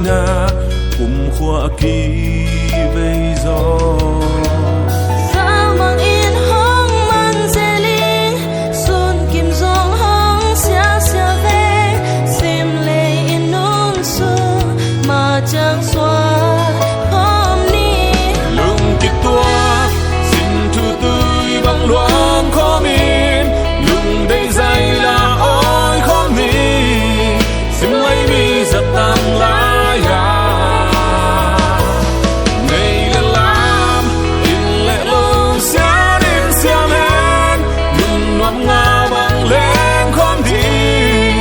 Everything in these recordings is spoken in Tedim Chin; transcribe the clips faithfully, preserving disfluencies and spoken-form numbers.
Na kumkhua a kivei zaw. Zalmang in hong man zeling, sun kim zong hong siasia ve. Sim lei in nun su, ma ciang suak khawm ni. Lung kituak, sin thu tui bang luang khawm in, lung dei zai la awi khawm ni. Sim lei mi zat tang lai a, nei le lam, inn le lo, sian in siam hen, nun nuam nga bang leng khawm ding,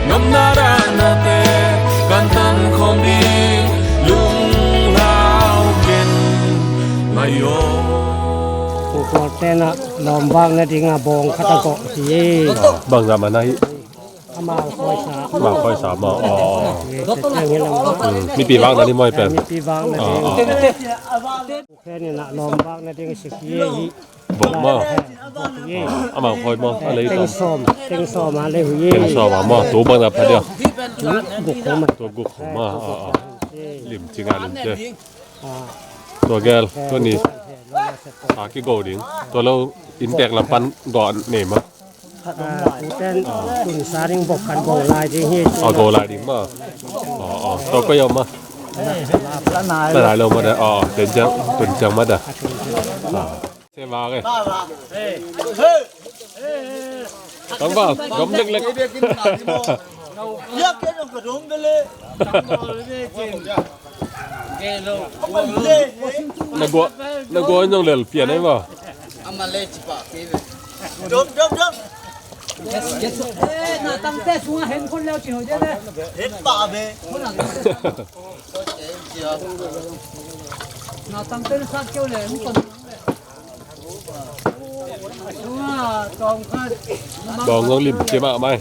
nuamna dan a te kan tan khawm ding, lunglau ken ngai aw. Tua tenah lawmvak nading a bawng khat a gawh hi. Bang zah man ahi? Amau khawi sa. Amau khawi sa maw? Aw, aw. Eh, tua ciang hi lam. Hmm, mipi vak nading maw pen? Mipi vak nading. Aw, aw, aw. Khen inah lawmvak nading sik hi. Bawng maw? Bawng hi. Aw, amau khawi maw? A lei teng tawm. Sawm, teng sawm a lei hui. Teng sawm a maw? Tua bang zah pha dia? Guk khawm a. Tua guk khawm a. Aw, aw. Lim cing a lim te. Tua gel, tua ni. A kigo ding. Tua lo inntek lam pan gawh nei maw? Ah, uten tun sa ding bok khat go lai ding hi. Ah, go lai ding maw? Aw, aw. Tua koi om maw? La nai lo maw da. Aw, tun ciang, tun ciang maw da. Ah. Se vak e. Tang vak, dom leklek. Na gua, na gua in zong lel pian ei maw? Dom, dom, dom. Eh, na tangte sungah hen khon leu ci ho de le. Hen pah ve. Na tangte na sat keu le, hen khon. Bawng zong lim ci mahmah.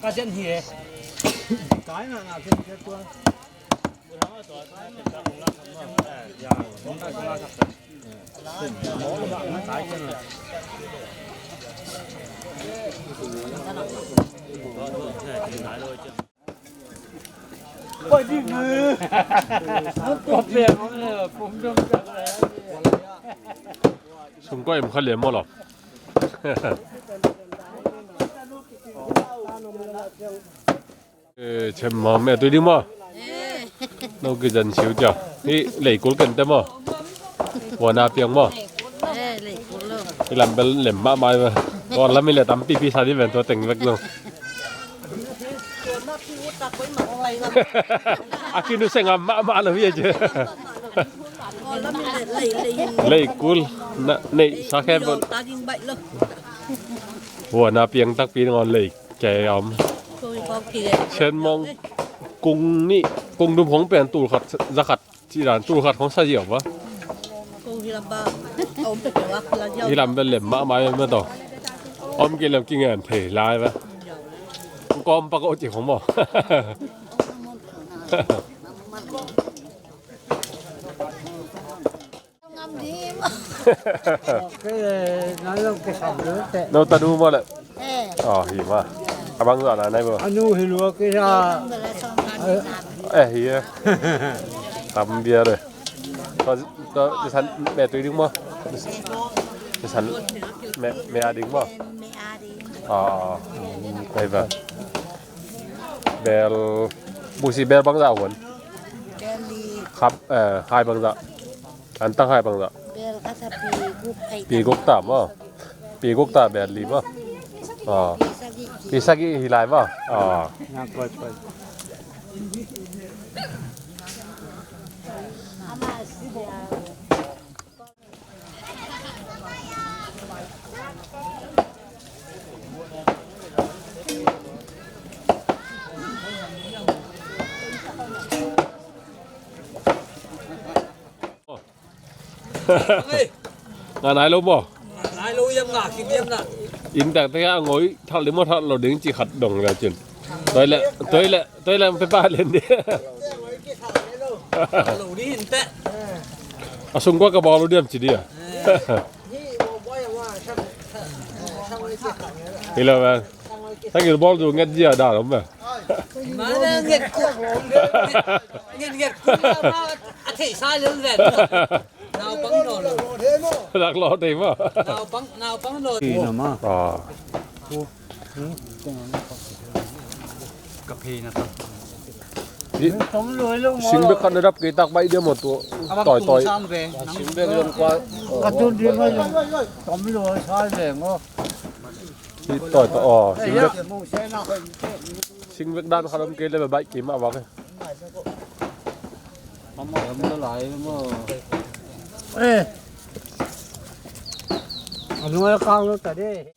Ka zen hi e. Sung kua im kha liam maw lo. Eh, chem maw, meh tui ding maw? Eh. No kizan siu cia. Hi leikul kente maw? Huana piang maw? Eh, leikul lo. Hi lam bel lem mahmah maw. Ko lam hi le tampipi sa ding ven tua teng vek lo. A kinuseng a mahmah lo hi a cia. Leikul na neih sa khe bel. Huana piang takpi ngawn lei. Kei om. Sen mong kung nih, kung dum hong pen tul khat za khat cih dan tul khat hong sa ziau va. Hi lam bel lem mahmah mah tawh. Om kei lem kingen thei lai va. Kawm pak oh cih hong maw. No tanu maw le. Eh. Oh, hi ma. A bang zah na nai bo. A nu hi lua kisa. Eh, hi e. Tam bia le. Ko, ko, ci san meh tui ding maw? Ci san meh, meh a ding maw? Meh a ding. Ah, ah. Ai ba. Bel, busi bel bang zah huan. Bel li. Khap, eh, hai bang zah. An tang hai bang zah. Bel khat a pi guk hai. Pi guk ta maw? Pi guk ta bel li maw? Ah. Pi sagih. Pi sagih hi lai maw? Ah. Nga nai lo maw? Nai lo, yam nga kik yam na. Inn tak tak a ngoi thal ding maw, thal lo ding ci khat dong le cin. Toilet, toilet, toilet pe pa len di. Lo ni hin te. A sung kua ka bawl uh diam ci dia. Hi lo man. Thang il bawl tu nget zia dan om man. Mana nget kul. Nget nget kul ma a thei sa lel ven. Naupang no lo. Dak lo thei ma. Naupang naupang no. Ina ma. Ah. Ka phei na ta. Sing bek khat na dap kei tak baih dia maw tu. Toi toi. Sing bek zong kua. Ka tun di ma zong. Tom lo sa le ngo. Hi toi toi aw. Sing bek. Sing bek dan khat om kei le baih kei mah vak e. Ama om lo lai maw. Eh. Anu a kang lo ta de.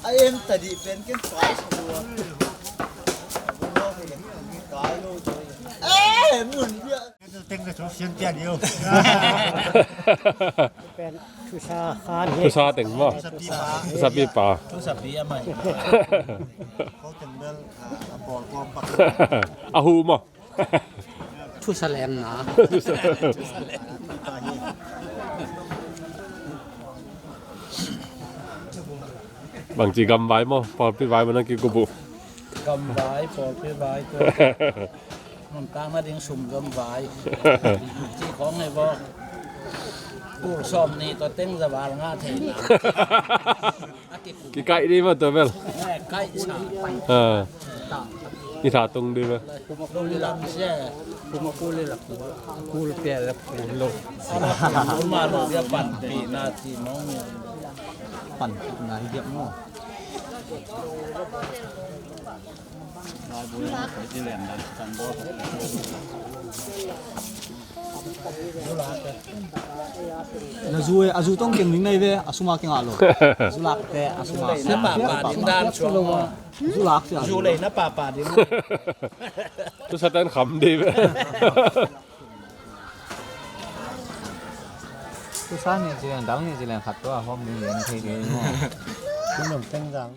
A em ta dih pen ken kai sa lua. Kai lo. Eh, mun bia. Teng ka thu sian pian yo. Pen thusa khan he. Thusa teng maw. Thusa pipa. Thusa pipa. Thusa pi a mai. Ko teng bel a bol ko pak. A hu maw. Thusa leng na. Bangci gamvai maw, pawlpi vai maw na kikup uh? Gamvai, pawlpi vai tua. Nuntak na ding sum gamvai. Ci khong hei baw. Tul sawm ni tua teng za val ngah thei na. Kikaih dih mah tua bel. Kaih sa. Ha. Ni tha tung dih bel. Kuma kul lam sia. Kuma kul lam. Kul pia la kul lo. Kuma lo dia panpihna ci mong. Panpihna hi dia mong. Na zu e, a zu tong keng ning nei ve, a suma keng a lo. Zu lak te, a suma. Zu lei na papa ding dan suang. Zu lak sia. Zu lei na papa ding. Tu satan kham dei ve. Tu sa ni zilen dang ni zilen khat tu a hom ni len thei dei mo. Tu nong teng dang.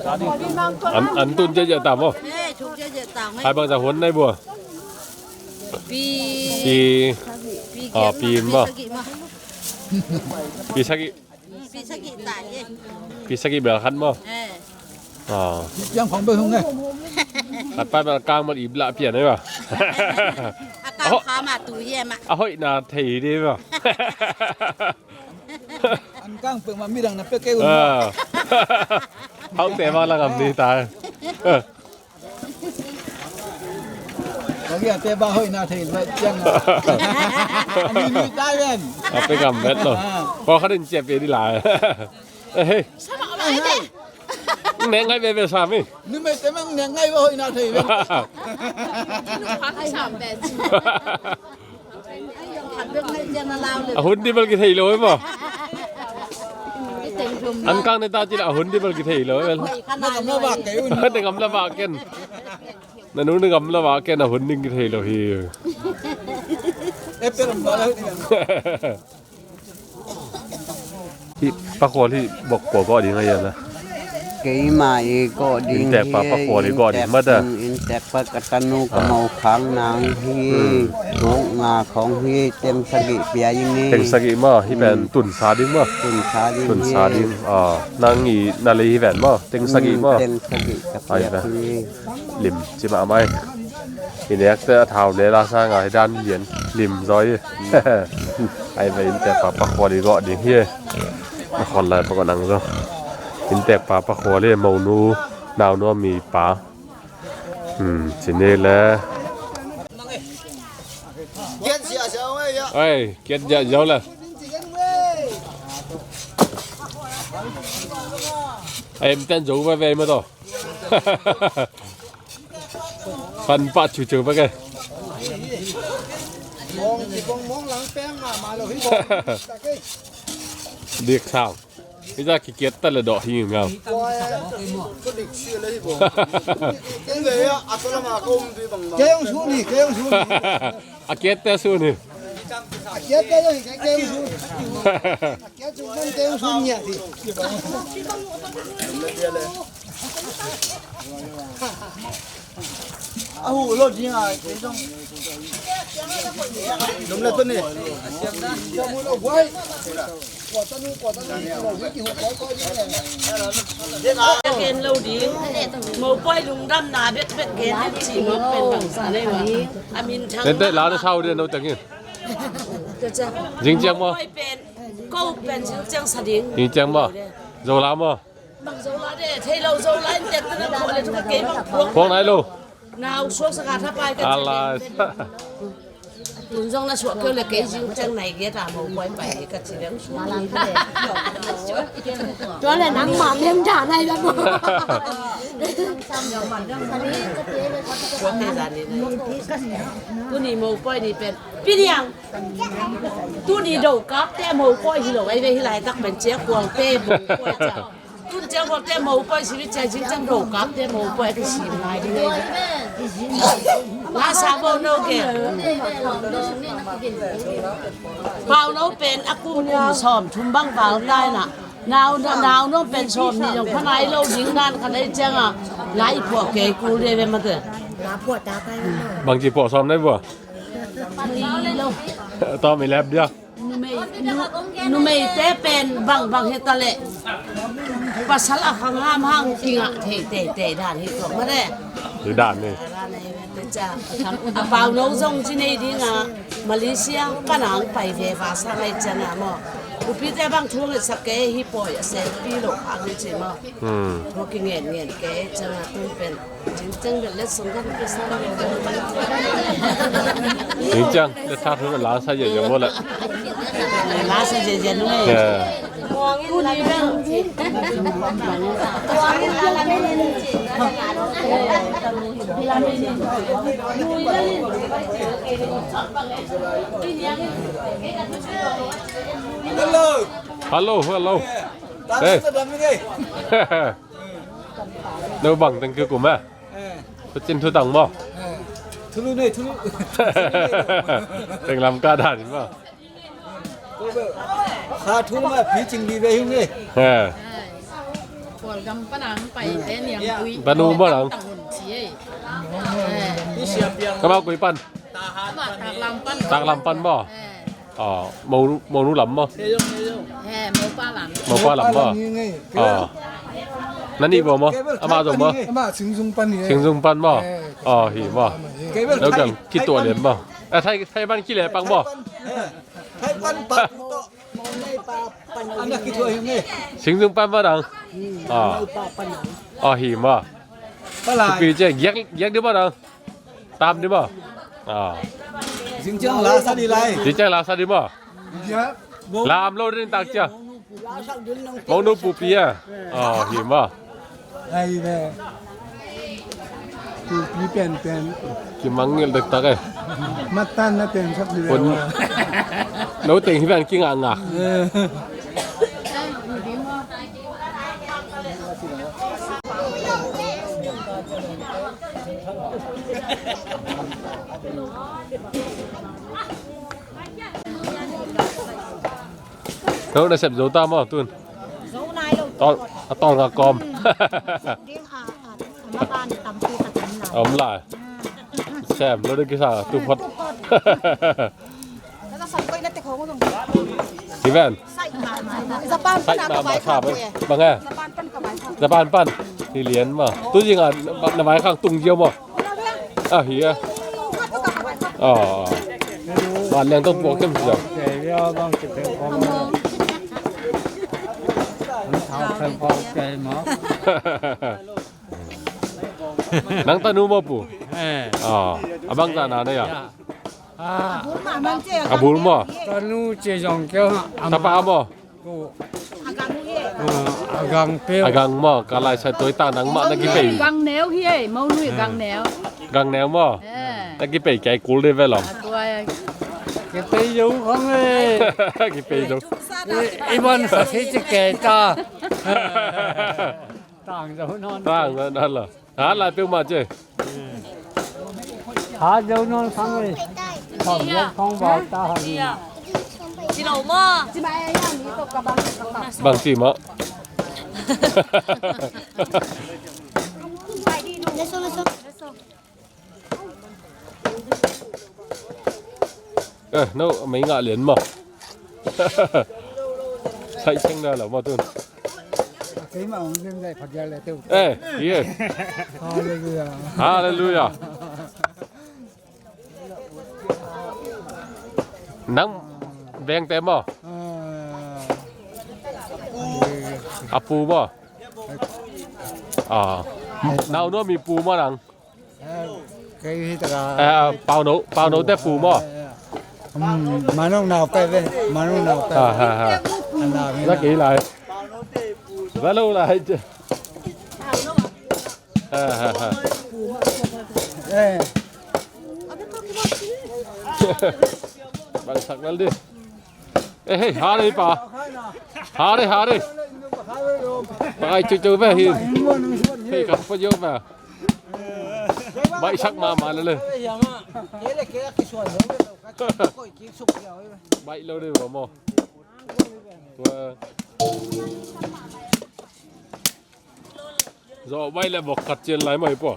An, an tun ciahciah ta maw? Hai bangzah hun nai bua? Pi. Pi. Pi, ah, pi maw? Pi sagih. Pi sagih ta hi. Pi sagih bel khat maw? Pi piang khong bel hong e. Khat pai bel kang bel ip lah pian e ba. A kang kha ma tu hi e ma. A hoihna thei ding ba. An kang peuhmah midang na pia kei un. Hauhte bang la ngam ni ta. Bagi ate bang hoihna thei bai ciang. Ani ni tai ven. A pia ngam vet lo. Pawl khat in ciah pia dih lai. Hei. Nek ngai veve sam hi. Numei te mang nek ngai va hoihna thei ven. A hun dih bel kithei lo e maw? An kang ne ta ci la a hun dih bel kithei lo e. Na gamla vak kei un. Na gamla vak ken. Na nu na gamla vak ken a hun ding kithei lo hi. Apple gamla la hun ding. Hih pakhual hih bok kua gawh ding a hian a? Keimah i gawh ding hi e. Inntek pa pakhual i gawh ding mata. Inntek pa ka tanu ka mo khang nang hi. Thuk nga khong hi, teng sagih pia ing e. Teng sagih maw, hih pen tunsa ding maw? Tunsa ding hi. Tunsa ding. Nang i na lei hi ven maw? Teng sagih maw? Teng sagih ka pia hi. Lim ci mahmah e. I nek te a thau le la sa nga hi dan lian lim zaw hi. Ai ve inntek pa pakhua li gawh ding hi. A khon lai pa ko nang zaw. Inntek pa pakhua li monu naunu a mi pa. Hmm, ci ni le. Ai, kiat ziah ziau le. Ai, em ten zo ve ve ma to. Pan pah ciuciu bek e. Dik sang. Hi za kikiat ta le dawh hi ngam. Kei hong sun hi, kei hong sun hi. A kiat te sun hi. A kiat te hong hi, kei hong sun. A kiat sun man kei hong sun ngiat hi. A huh lo ding a, kei zong. Lum le tuni. Gen lo ding. Mopawi lungdamna bekbek gen ding ci mawk pen bangsa nei ua. A minthang. Tente la na sau ding no tengin. Zingciang maw? Mopawi pen ko pen zingciang sa ding. Zingciang maw? Zola maw? Bang Zola de, thei lo Zola in tek tena ko le tu ka kei bang puak. Puak nai lo. Nau suak sa ka thapai ka. Alai. Tun zong na suak keu le kei zingciang nai ge ta mopawi pai ka ci leng suak. Tua le nang ma mem da nai la mo. Puak te zan ni. Tuni mopawi ni pen. Piniang. Tuni do kap te mopawi hi lo ai ve hi lai tak pen cia kuang te mopawi cia. Tun ciang bawlte mopawi si cia zing ciang do kap te mopawi a kisim lai ding ei. La sa bo no ke. Pau no pen a kum kum sawm thum bang val tai na. Nau nau no pen sawm ni zong pha nai lo ding dan ka nei ciang a. Lai phuah kei kul de ve mate. Bang ci phuah sawm nai bua. Tawm i lep dia. Numei, nu-, numeite pen bangbang hi ta leh pasal a khang hamhang kingah thei teitei dan hi tuak mah le. Hi dan ni. A pau no zong ci nei ding a Malaysia pan ang pai ve va sa ngai cian a maw. Upite bang thu ngai sak ke hi pawi a senpi lo ang ci maw. Hmm. Thu kingen ngen ke cian a tu pen. Cincang bel le sungkan ke sa. Cincang le sa thu la sa ye ye mo la. La sa ye ye no. Ya. Hello. Hello, hello. Eh. No bang teng keu kum a. Eh. Thu cin thu tang maw? Eh. Thulu nei, thulu. Teng lam ka dan maw? Ko be, kha thu ma phi cing di be hung e. Eh. Kual gam panang pai te niang pui. Panu maw nang? Tang hun ci e. Eh. Kama kui pan. Ama tak lam pan. Tak lam pan maw? Eh. Aw, mo, mo nu lam maw? He, mo pa lam. Mo pa lam maw? Mo pa lam hi ngei. Aw. Na nih baw maw? Ama zong maw? Ama Singzung pan hi. Singzung pan maw? Aw, hi maw? Lo kan kituah lian maw? A, Thai, Thai pan kileh pang maw? Thai pan pan. Singzung pan maw dang? Aw. Aw, hi maw? Tupi ce, giak, giak di maw dang? Tam di maw? Ah. Zingciang la sa di lai. Zingciang la sa di maw? Lam lo ding tak cia. Mong nu pupi a. Oh, hi maw? Ai ve. Pupi pen pen. Kimangngilh dektak e. Matan na pen sak di ve. No teng hi ven kingakngak. Ko na sep zo ta maw tun? Zo nai lo. Tol, a tol nga kom. Ding a, a, a, a, a, tampi ka tam lai. Om lai. Sem lo ding kisa tu phot. Hi ven. Japan pan a ka vai khang. Bang e? Japan pan ka vai khang. Japan pan. Hi lian maw. Tu zing a na vai khang tung ziau maw. A hi a. Aw. Van liang tawh puak khem sia. Nang tanu maw pu? Eh. Aw. A bangzah na nei a? Ah. A bul maw? Tanu ci zong kei a. Tapa maw? Ko. Ah, a gang peuh. A gang maw, ka lai sai toi ta nangmah na kipei. Gang neu hi ei, Mo Lui gang neu. Gang neu maw? Eh. Na kipei kei kul de ve lo. Ah, tua. Kipei zo khong ei. Kipei zo. I, i ban sa si ci kei ta. Tang zo non. Tang zo non lo. Ha, lai peuhmah ci. Ha, zo non khang ei. Khong zo khong bau ta ha. Ci lo maw? Bang ci maw? Eh, no, mei ngah lian maw? Sai ceng na lo maw tun. Keimah hong zem zai phagial le teu. Eh, yes. Hallelujah. Hallelujah. Nang vengte maw? Ah. A pu maw? Ah. Nau no mi pu maw nang? Kei hi taka. Eh, pauno, pauno te pu maw? Manung nau kai ve, manung nau kai. Ha, ha, ha. Ana mi na kei lai. Za lo lai. Ha, ha, ha. Eh. Bang sak lal di. Eh, hei, ha rei pa. Ha rei, ha rei. Pai cu cu ve hi. Hei, ka pa yo ve. Bai sak ma ma le le. Bai lo de ba mo. Zo bai le bok kat cien lai mai po.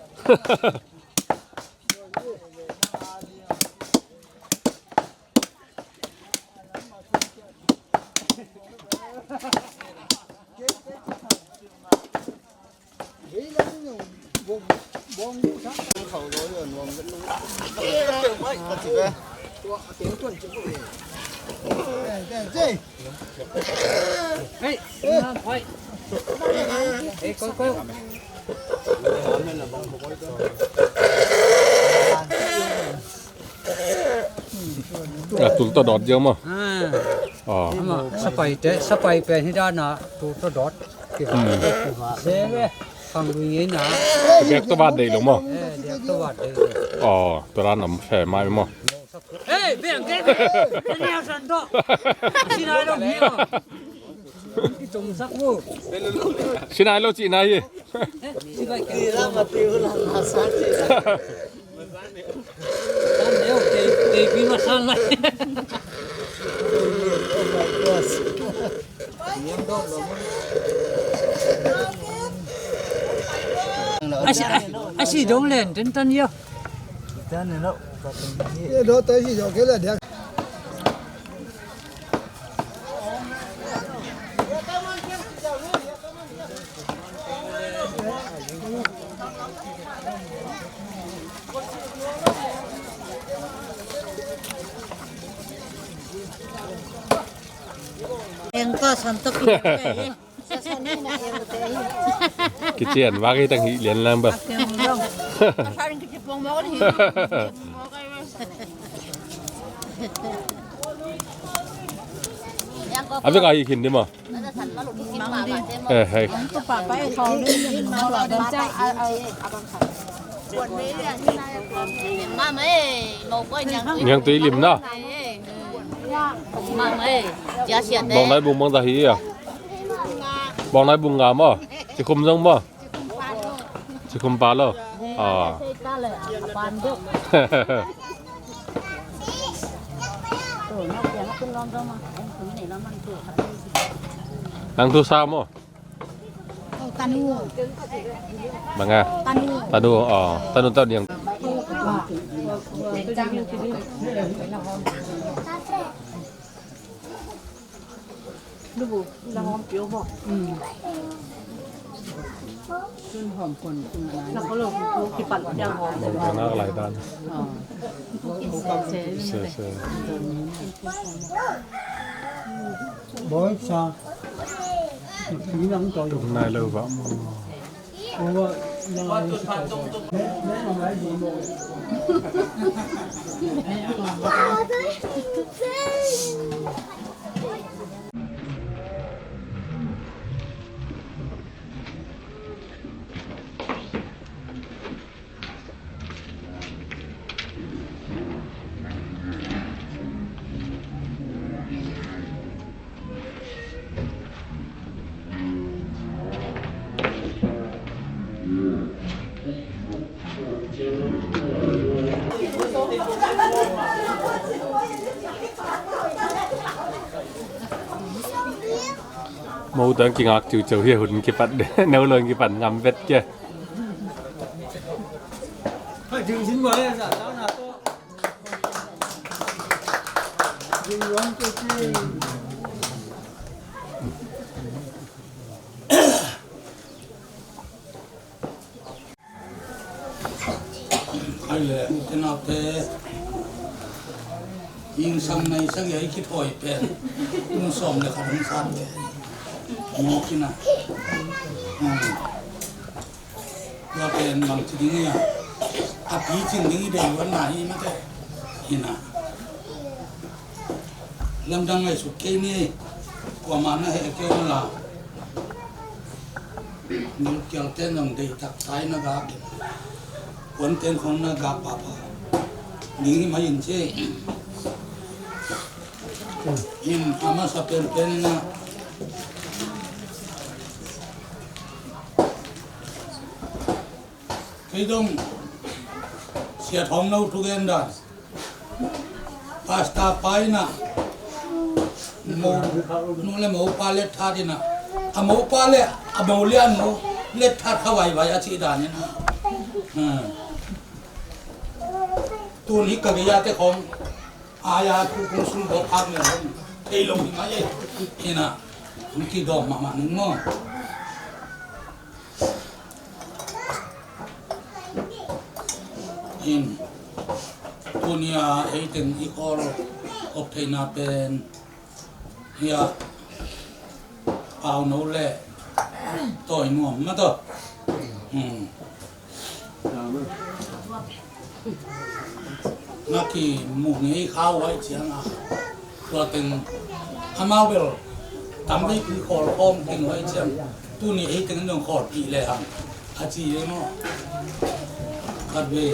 A tul tawh dawt ziau maw? Ah. Aw. Amah sapai te, sapai pen hi dan a tul tawh dawt. Hmm. Se ve, khang lui ngei na. Diak tawh vat dei lo maw? Eh, diak tawh vat dei lo. Aw, tua dan om fe mai maw? Eh, beng ke, ke neu san tawh. Sinai lo hi maw? Sinai lo cihna hi. A si, a, a si dong len, ten tan yo. Eng ka san tak. Kician, wagi tang hi lian lang ba. Abi ka hi khin di ma. Eh, hei. Niang tui lim na. Bawng nai bung mangza hi a. Bawng nai bung nga maw? Cikhum zong maw? Cikhum pa lo. Ah. Nang thu sa maw? Tanu. Banga. Tanu. Tanu, oh. Tanu tau niang. Cun hawm pon tung a nai. Nak lo kipat piang hawm. Nak lai dan. Se, se. Bawi sa. Pi nang tawi. Tung nai lo ba. Mo tang kingak ciuciu hi, hun kipat de. Neu lo kipat ngam vet ke. Ai le, ute naute, ing sang nai sang ei kithawi pen, ung sawm le khat hong sat pen. Mawk in a. Hmm. Tua pen bang ci ding hi a. A picing ding hi dei wan na hi mate. Hi na. Lamdang ngaihsut kei ni, kuamah na heh kei un la. Gilkial ten zong deihtak tai na gak in, kuan ten khong na gak pahpah ding hi mai in ci. In a masa penpen in a, kei dong Sia Thawng No thugen dan. Pastor pa in a, mo nu le mopa let that in a, a mopa le a mo lian nu let that kha vaivai a cih dan in a. Hmm. Tun hi ka gei a te khong a ya thu kung sung dawk khak le hong thei lo hi mai e. In a, hong kidawm mahmah ning maw. In, tuni a ei teng i khawl op theihna pen hi a, Pau No le Tawi Nuam mah tawh. Hmm. Na kimu ngei kha uh ahih ciang a, tua teng amau bel tam veipi khawl khawm khin uh ahih ciang, tuni ei teng in zong khawlpih lehang a ci ve maw. Khat vei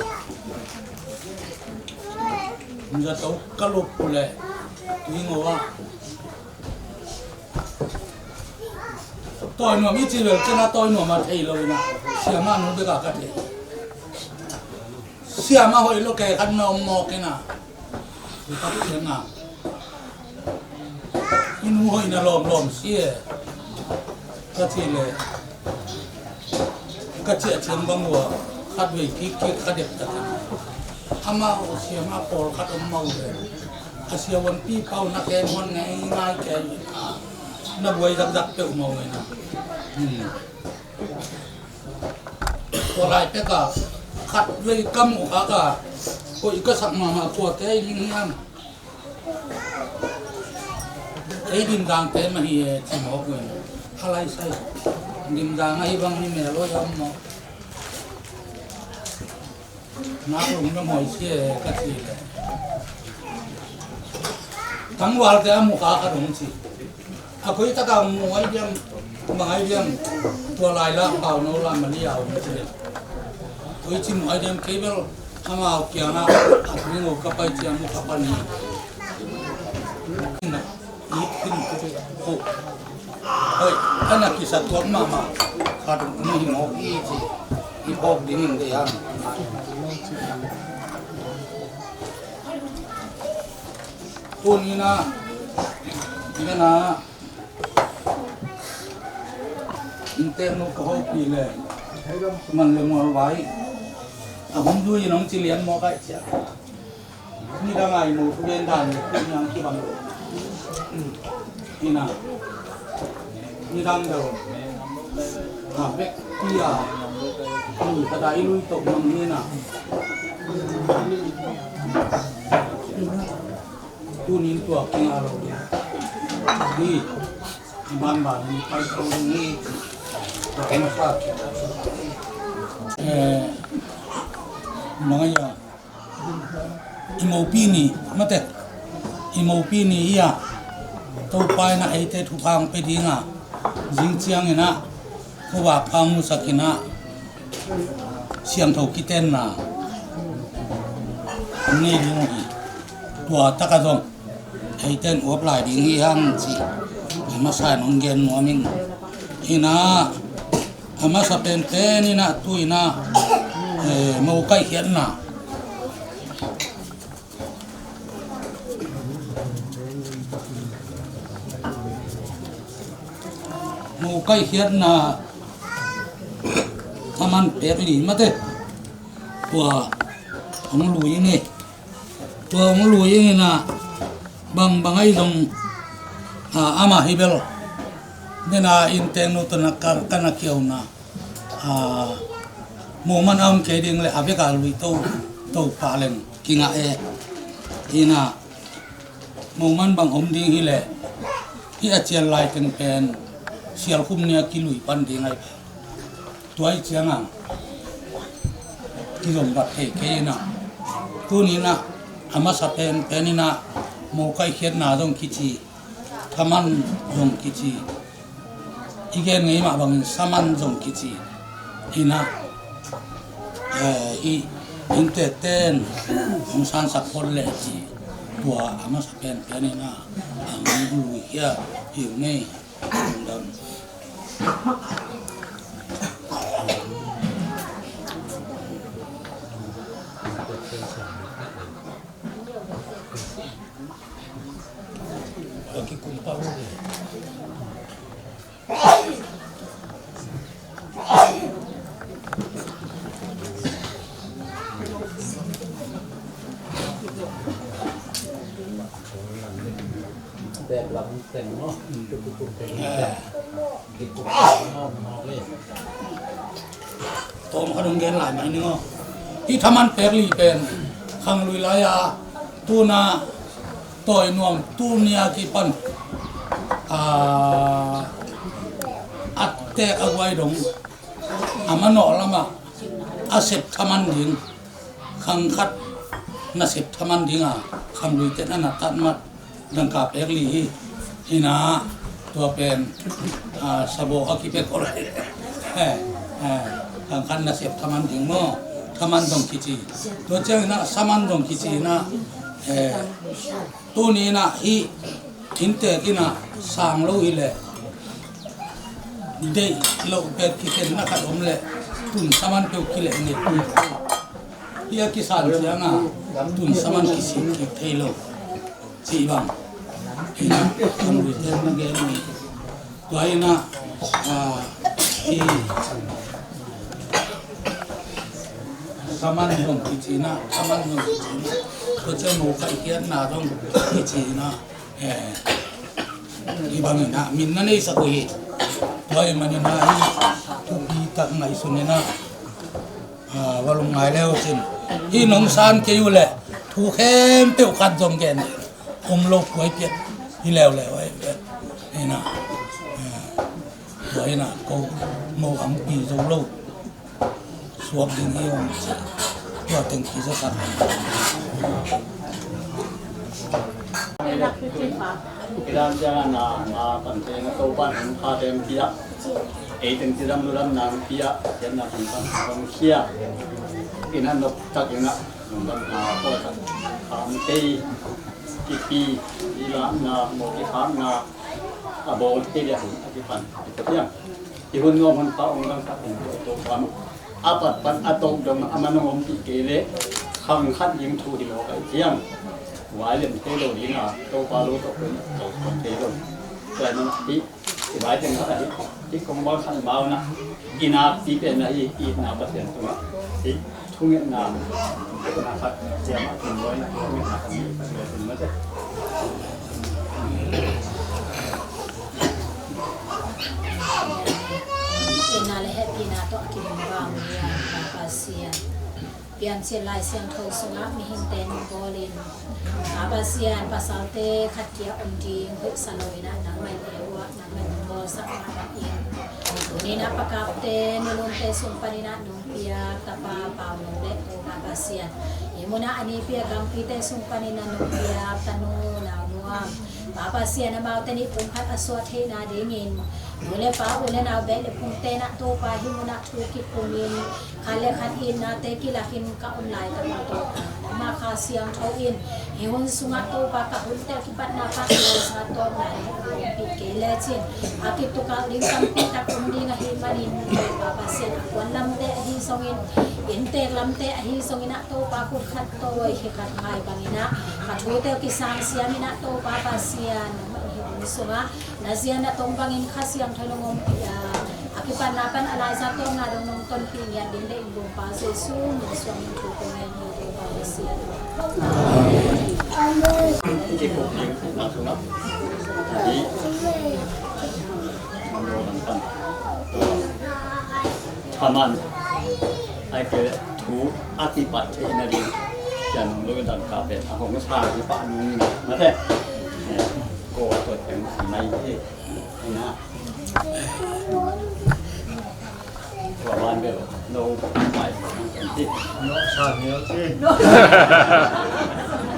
zato ka lup uh leh tui ngo ah Tawi Nuam i ci bel ken a Tawi Nuam a thei lo in a, siamah nu bek a ka thei. Siamah hoih lo kei khat na om mawk in a, i nu hoih na lawmlawm si e ka ci le, ka ciah ciang bang uh a khat vei kikkik ka dep tak in, amau siamah pawlkhat om mah uh le, a siavuanpi pau na khen huan ngei ngai kei, na buai zakzak peuhmah uh ngai na. Hmm. Tua lai pek a khat vei ka muh khak a, koih ka sak mahmah kua kei ding hiam? Ei Limzangte mah hi e ci mawk uh in, a lai sai. Limzang ahi bang hi mel aw hiam maw? Nak lungdam huai si e ka ci le, tangvalte a muh khak a dong ci. A koi taka muh ai diam, bang ai diam, tua lai la Pau No la Mali a om ci le. Koi ci muh ai diam kei bel amau kiangah a tui ngo ka pai ciang muh ka pan hi. Hoi, a na kisatuak mahmah khat ni hi mawk hi ci, i phawk dingin dei hang. Tuni na, ina na, inntek nu ka hopih le, man le mual vai a hum zui in hong ci lian mawk ai cia. Nidang a i mu thugen dan le, nidang kibang lo. Ina, nidang lo. Bek tia, kata i lui tok mang ni na. Tunin tua kinga lo ding hi. Banban ni pai ko ni. Tua kena sa. Eh, nangaya. I mopi ni mate, i mopi ni hi a, Topa in a eite thupha hong pia ding a, zing ciangin a khuavak pha musak in a, siangtho kitenna hong nei ding uh hi. Tua tak a zong eite in uap lai ding hi hang ci, a masa in hong gen nuam ing. Hi na, a masa penpen in a, tu in a, eh, mo kaihkhiatna. Mo kaihkhiatna thaman pek li mate. Tua hong lui ing e. Tua hong lui ing in a, bangbang ahi zong, a, amah hi bel. Nena in teng no tawh na ka, ka na kiau na. A, mo man a om kei ding le a vek a lui to, to pha leng kingah e. Hi na, mo man bang om ding hi le, hi a cial lai teng pen, sial khum ni a kilui pan ding ahi. Tua hi ciang a, kizom vat thei kei in a. Tuni in a, a masa penpen in a, mo kaihkhiatna zong kici, thaman zong kici. I gen ngei mah bangin saman zong kici. Hi na, eh, i inntekten hong sansak phot leh ci. Tua a masa penpen in a, a hong lui khia hi ung ei. Tawm khat hong gen lai mai ning aw. Hih thaman pek li pen khang lui lai a, tuna tawi nuam, tuni a kipan a, a tek a guai dong a manawh lamah a sep thaman ding, khang khat na sep thaman ding a, khang lui ten a na tat mat dangka pek li hi. Hi na, tua pen, a, sabo a kipek aw lai. Eh, eh, khang khat na sep thaman ding maw, thaman zong kici. Tua ciang hi na, saman zong kici hi na, eh, tuni in a hih inntek in a sang lo hi leh, deih loh pek kikhenna khat om leh, tun saman peuh kileh ngei. Hih a kisan ciang a, tun saman kisik kik thei lo. Cih bang. Hi na, khang lui ten na gen uh hi. Tua hi na, a, hih saman zong kici hi na, saman zong kici hi na. Tua ciang mo kaihkhiatna zong kici hi na. Eh, hih bang hi na, min na neisak uh hi. Tua ahih manin a hih thupi tak ngaihsun hi na. A, va lungngai le uh cin. Hih nong san kei uh leh thu khempeuh khat zong gen om lo, kuai piat hi leuleu ahi pen. Hi na. Eh, tua hi na, ko mo ang pi zo lo. Suak ding hi ong ci. Tua teng kizasak. Kidan ciang a na, na pan teng a Topa'n hong pha teng pia. Ei teng cidam ludam nang pia. Kian na pan pan hong khia. Ina nok tak ina. Nong dam na ko tak. Kham kei. Kipi. Ila na mo ki kham na. A bawl kei dia hong a kipan. Kipiang. I hun nuam hun pha ong dang khat in Topa mah a pat pan a tawp dong a man ong ompih kei leh khang khat ding thu hi lo ka hih ciang vai lem thei lo ding a, Topa lo tawh tawp thei lo. Tua ahih manin hih i vai teng khat ahi, hih kong bawl khat mau na, i nakpi pen na hi, i itna Pasian tungah hih thungetna na khat ciamah kin bawl na thungetna khat ni khat ni khat ni mate. Ina le Piancil Lai Siangtho sungah mihingte nong bawlin, Pa Pasian, pasalte khat kia om ding hoihsa lo inah nangmah in e uh ah, nangmah in nong bawlsak mah in. Tuni inah pakapte nununte sung paninah nong piak tapa Pau Nung le Topa Pasian, hih munah a nipia gampite sung paninah nong piak tanu Nau Nuam, Pa Pasian, amaute nih pumkhat a suah theihna dingin nu le pa, u le nau, beh le phungte nah Topa hih munah thu kikumin, khat le khat itnate kilakin ka om laitak uh Topa, nangma Kha Siangtho in hih hun sungah Topa ka hunte kipatna pan a laisat tawpna in hong pih kei lecin, a kitukah ding tampi tak om ding ahih manin Topa Pasian, a kuan lamte ahi zongin, inntek lamte ahi zongin ah Topa, khut khat tawi khe khat ngai bangin ah ka thute kisang siam inah Topa Pasian, nangmah in hih hun sungah na zia na tong bangin Kha Siangtho nong ompih a, a kipatna pan a laisat tawpna dong nong tonpih ngiat ding le inn bawmpa Jesu min suang in thu kong ngen hi Topa Pasian. Amen. Amen. Ai ke thu a kipat theihna ding cian lo dangka pen a hong sa hi pah nung in mate. Ko a tot peng mai hi. Ina. Tua ban bel lo mai kan ti. No sa ni ti.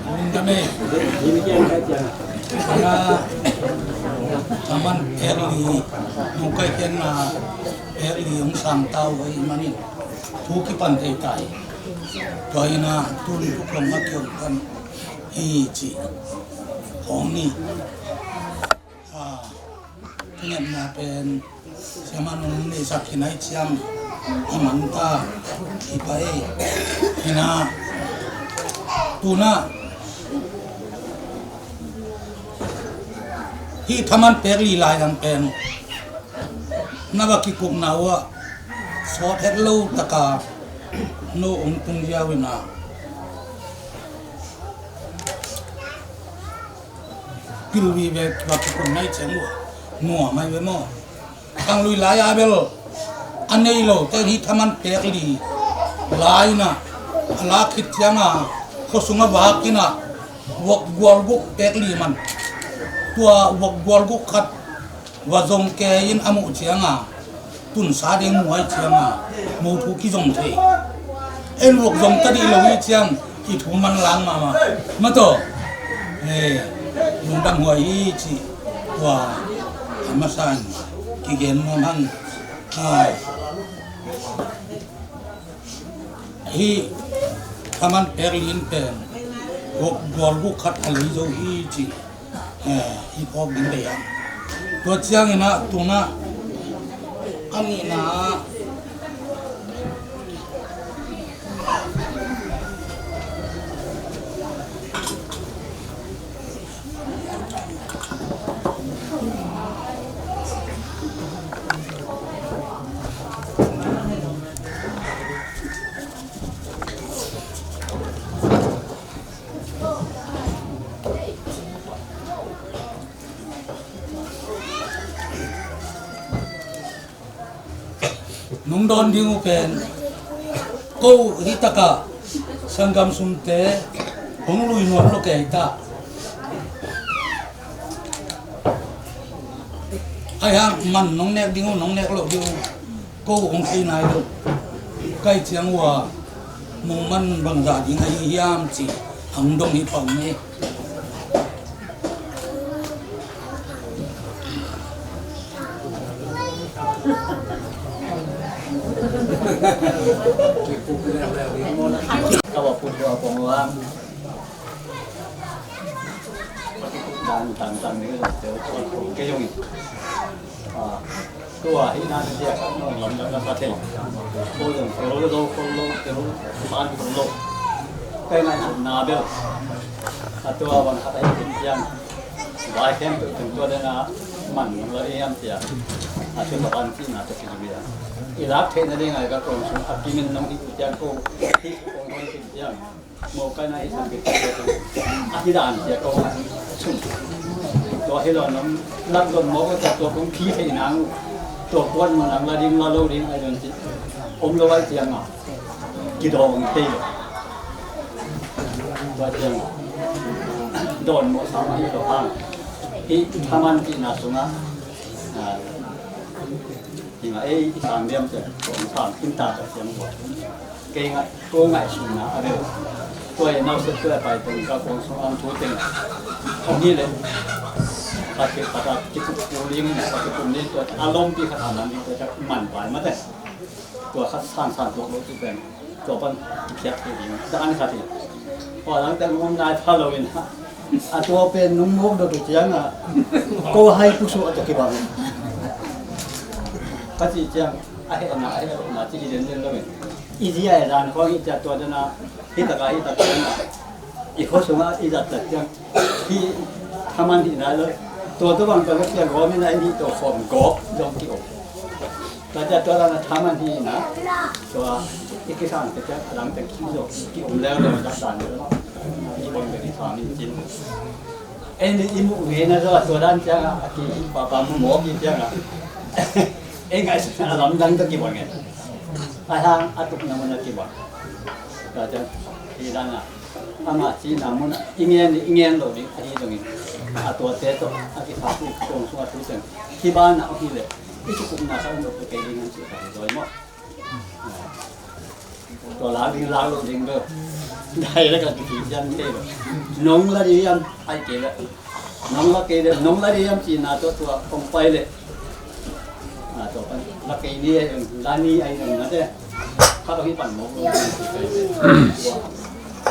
Nung kami. Ini kian kai kian. Ina. Taman early. Nung kai kian na. Pek li hong sang tau hi manin thu kipan thei ta hi. Tua hi na tun tuk hong a kiom pan hi ci hong ni. A, kinepna pen siaman hong neihsak hi nai ciang hi man ta hi pai hi na. Tuna hi thaman pek li lai lang pen na va kikupna uh ah sawt het lo taka no ong tung ziau ina pilvi ve va kikup nai ciang uh nuam ai ve maw? Kang lui lai a bel a nei lo te hi thaman pek li lai na a la khit ciang a khuasung a vak ina vok gual guk pek li man tua vok gual guk khat va zong ke in a muh cianga tunsa ding muh ai cianga mu thu kizong thei. En vok zong ta dih lo hi ciang i thu man lang mahmah. Mataw, lungdam huai hi ci tua a masa in kigen nuam hang. Hih thaman pek lin pen gual guk khat a lei zo hi ci. Hih phawk ding dei a tua ciangin ah tuna a nihna ah nung dawn ding uh pen ko hih takah sanggam sumte hong lui nuam lo kei ta. Ai hang man nong nek ding uh nong nek loh ding uh ko hong thei nai lo. Kai ciang uh a nung man bangzah ding ahi hiam ci hong dong hi pang ni. Ka wa pun dua pong wa. Dan tan tan ni lo te ko ke yong. Ah. Tua hi nan dia ka nong lam da ka thei. Ko yong ko lo lo ko lo te lo man ko lo. Kai nai na bel. A tua bang khat a hi kin pian. Vai kem tu tua de na man la iam tia. A tua ban ti na tua ki bia. I lak thei na ding ai ka kong sung a kimin nong hi tu tiang ko. Hi kong kong ki tiang. Mo kai na hi sang ki tiang. A hi dan tia ko. Sung. Tua hi lo nong lak don mo ko tua kong ki thei nang. Tua kuan mo nang la ding la lo ding ai don ti. Om lo ai tiang a. Kidong te. Tua ciang dawn mawh sam ahi lo hang, hih thaman cihna sungah, ah, hi mah ei, i sang diam ciang kong sang khin ta ka ciang tua. Kei ngaih, ko ngaihsutna a bel, tua i nauset tua i pai teng ka kong sung ang thu teng hong hi leh, khat khat khat a kikup kul ding, khat kikup ding, tua a lompi khat a man ding, tua ciang man pai mah teh. Tua khat sansan tuak lo ci pen, tua pan kipiak thei ding dan khat hi. Tua dang teng om nai pha lo in, a tua pen nong mawk dot uh ciang a, ko hai pusuh a tua kibang. Ka cih ciang, a hehna, a heh lohna ci hi den den lo in. I zia i dan khawng hi ciang tua dan a, hi tak a, hi tak ciang a, i khua sungah i zat tak ciang, hih thaman hih nai lo. Tua tua bang tua lo ciang gawm in a, i nih tua khawm gawp zong ki om. Tua ciang tua dan a thaman hih na, tua i kisang tua ciang a dang teng ki zong ki om leu leu zat dan leu. I bang tua i thaman cin. Ei nih i muh ngei na zong a tua dan ciang a, a ki papa mu mawk i ciang a. Ei ngaihsutna a lamdang tua ki bang ngei. A hang a tukna mun a ki bang. Tua ciang hih dan a. Amah cihna munah i ngen, i ngen lo ding ahi zongin, a tuate tawh a kisapih kong sung a tu teng hih banah ahi leh, i kikupna khat a nop kei ding an cih khat hi zaw maw. Tua lak ding lak lo ding bel, dai lak a kikip cian kei lo. Nong la ding hiam, ai kei leh. Nong la kei leh, nong la ding hiam cihna tawh tua kong pai leh. Ah, tua pan la kei ni, la ni ai nong na te. Khat a hi pan mawk lo.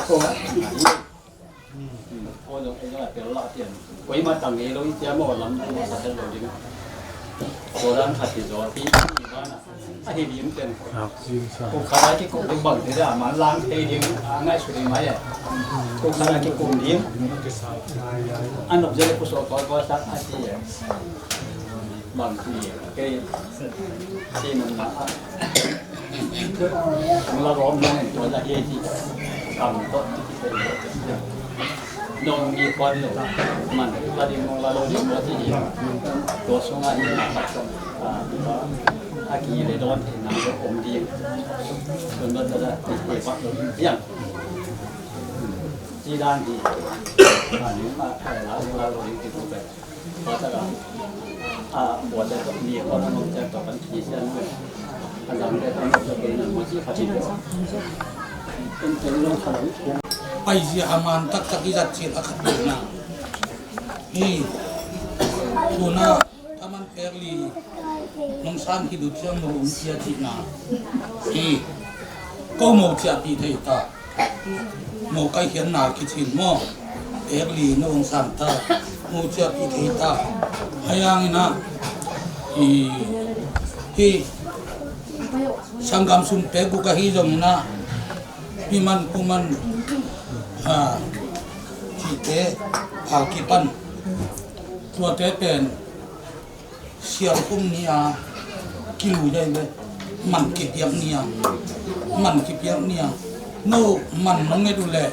Ko la ni. Ko zong ei zong a tel la tian. Ko i ma tang ei lo i tia maw lam ding sa het lo ding. Ko dan khat hi zaw ti. Ahi lim ten. Ko khat a kikup ding bang te da, man lang thei ding, a ngaihsut ding mai e. Ko khat a kikum ding. A nop zia le ko so ko ko sa a ti e. Bang ti e. Kei ti nang na a. Nong la gawm nong en tua la hi ti. Kam to ti ti. Nong mi khuan lo, man la ding nong la lo ding maw ci hi. Tua sungah hi na khat sung, ah, a ki le dawn theihna lo om ding. Tun lo ta la ti te vak lo ding hiam. Ci dan hi. Ah, ni ma, ah, la ding la lo ding ti tu pen. Tua ta la. Ah, tua te mi khuan lo te tua kan ki sian lo. Paizia a man taktak i zat cil a khat na. Hi, tuna, thaman pek li nong san khit uh ciang no ong cia cihna. Hi, ko mo ciahpih thei ta. Mo kai khian na kicin maw. Pek li no ong san ta. Mo ciahpih thei ta. Hayang ina. Hi, hi. Sanggam sum pek guk ahi zongin ah, pi man pu man, a, cihte a kipan. Tuate pen sialkhum ni a kilui dai ve. Man kipiak ni a, man kipiak ni a. No man nong nget uh leh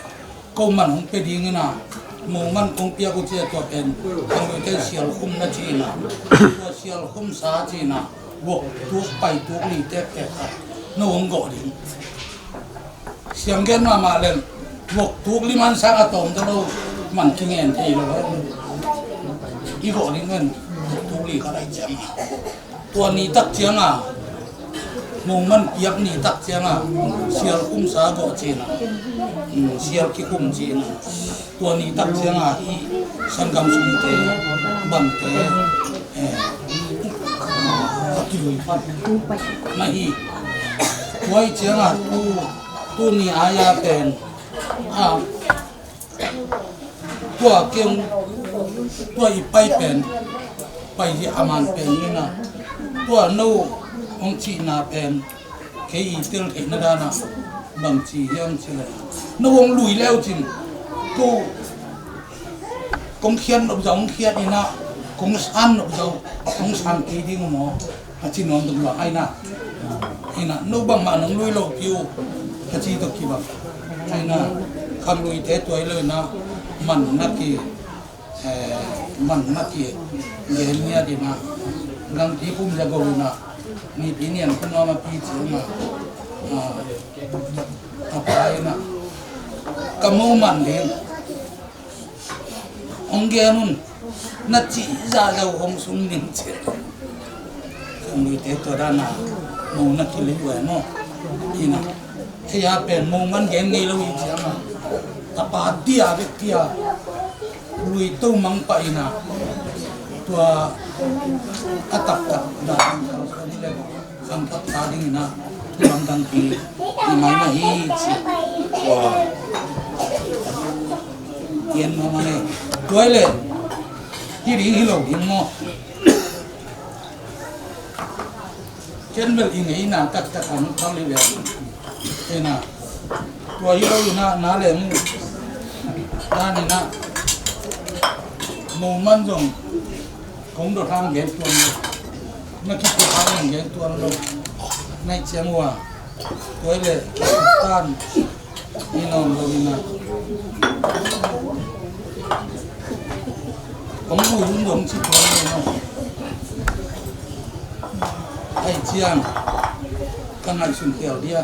ko man hong pia ding ina, mo man kong piak uh ci a tua pen, khanglui ten sialkhum na ci ina, tua sialkhum sa ci ina, vok tuk pai tuk li tektek khat, no hong gawh ding. Siang gen mahmah lem, vok tuk li man sang a tawm ta lo, man kingen thei lo. I gawh ding pen, vok tuk li khat ai ciang. Tua ni tak cianga, mong man piak ni tak cianga, sial khumsa gawh cina, mm, sial kikhum cina. Tua ni tak cianga hi sanggam sumte, bangte, eh, a kilui pan. Na hi, tua hi cianga tu, tu ni aya pen, a, tua keng, tua i pai pen, pai hi a man pen nina, tua no hong cihna pen, kei i tel theihna dana, bang ci hiam ci le. No hong lui leu cin, ko, kong khian nop zau, hong khian ina, kong san nop zau, kong san kei ding maw. A ci nuam tuk lua, aina. Aina, no bangmah nong lui lo piu. A ci tuk kibang. Aina, khangluite tuai lo ina, man na ki, eh, man na ki, gen nia dina. Nang ki kum za go ina, ni pi nian kum ama pi ci ina. Ah, a pa ina. Ka mo man ding. Hong gen un, na cih zahzah hong sung ning ci. Khangluite tua dana mo na kilei uh e maw. Ina, ei a pen mo man gen ngei lo i cianga, a pa dia bek dia lui to mang pah ina, tua a taktak dan khangluite khangthak ta dingin ah, lamdang pi i mai na hi ci. Yen mama ne. Tuai le hi ding hi lo ding maw. Ken bel i ngeina taktak ang pang li le. Ena, tua hi lo ina, na le mu. Na ni na. Mo man zong kong dot hang gen tuan lo. Na kip dot hang gen tuan lo. Nai ciang ua. Tuai le tan. Ni nom lo ina. Kong mu hun dong ci tuan lo. Ai ciang. Ka ngaihsun khial dia.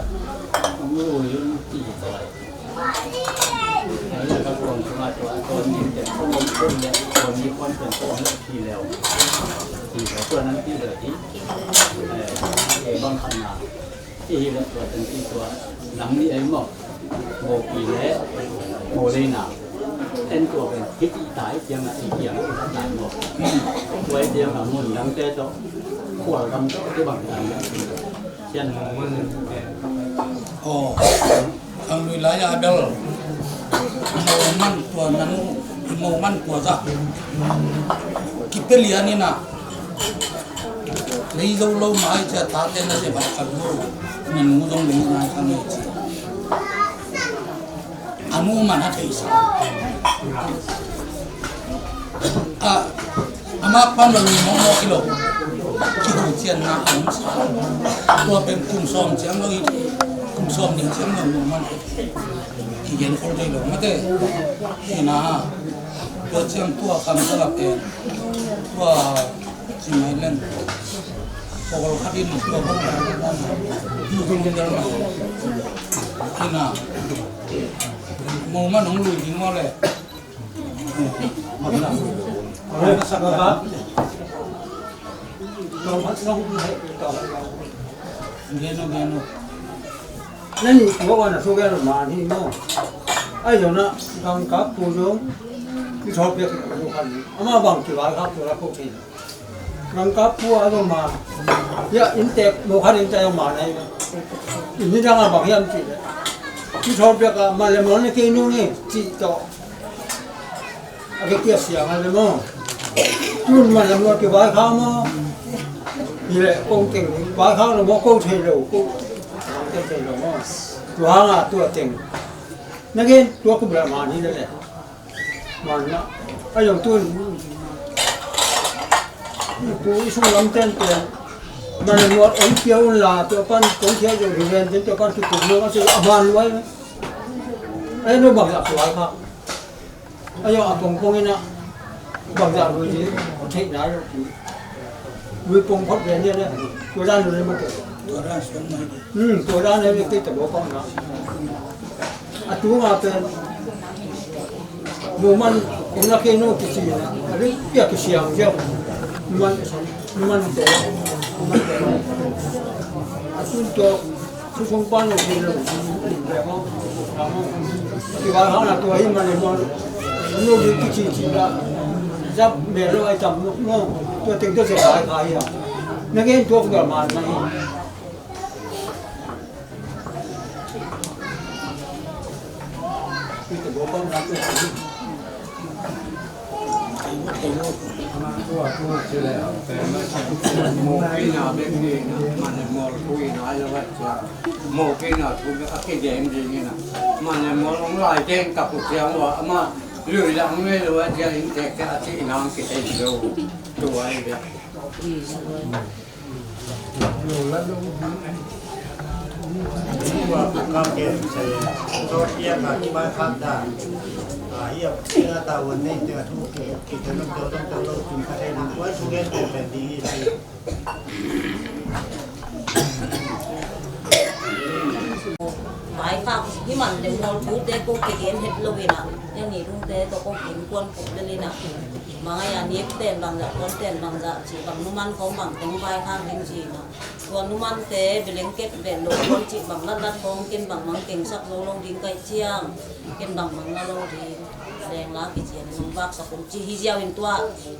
Nam ni ei maw? Mawpi le mawleina. En tua pen hiti tai tiang a i tiang a i tai maw? Tua i tiang a mun dangte tawh khual gam tawh kibang dan Aw, ang lui lai a bel mo man tua nanu, mo man tua za. Kipia lian ina. Lei zo lo mai cia tate na se bai kal lo. Nanu zong lei nai kang ei ci. A nu man a theihsa. A, amah pan lo ni mawkmawk hi lo. Kiho cianna a om sa. Tua pen kum sawm ciang lo hi. Kum sawm nih ciang lo nu man. Kigen khol thei lo mate. Ina. Tua ciang tua kam sa la pen. Tua ci mai len. Pawlkhat in tua bang dan dan. Ina. Mo man hong lui ding maw le. Geno, geno. Nen tua wana su geno man hi maw. Ai zona gangkap pu zong. Ki thawpiak ka su khan. Ama bang ki vai khap tua la ko khin. Gangkap pu a zong ma. Ya, inntek, mo khat inntek a zong ma nai. Inn ni dang a bang hiam cih leh. Ki thawpiak a, ma le mo na kei nu ni, cih tawh. A ke kia siang a le mo. Tun ma le mo ki vaikhak mo. Hi leh, kong teng ni, vaikhak lo mo, ko thei lo, ko. Thei lo mo. Tua hang a, tua teng. Na gen, tua kum la ma ni le le. Manna a zong tun tu i sung lam ten pen man nuat ong pia un la tua pan kong khia zong hi ven ten tua pan kituk nuam a si a man luai. Ai no bang zah tuai kha a zong a pongpong ina bang zah lui di theih nai lo ti. Lui pong phot ven dia dia. Tua dan lui ma te. Tua dan suan mai di. Hmm, tua dan ne te te bo pang na. A tu nga pen. Mo man kong na kei no kici na. A ri pia kisiang siang. Man, man te. A tun to. Susung pan no kei no. Ki ba hang na tua hi man mo. No ri kici ci na. Zap me lo ai tam no. Tua teng tua se kai kai ya. Na gen tua ku man na hi. Vaikhak hi Man le mual thute ko kigen het lo in ah, ya ni lungte tawh ko innkuan kup lel in ah, bang a ya nip ten bang zah, puan ten bang zah cih bang numan khawng bang teng vaikhak ding ci in ah, tua numante belengket bel lo puan cih bang latlat khawng ken bang mang kengsak zo lo ding ka hih ciang, ken bang mang na lo ding. Lengla kician in hong vaksak un ci hi ziau in tua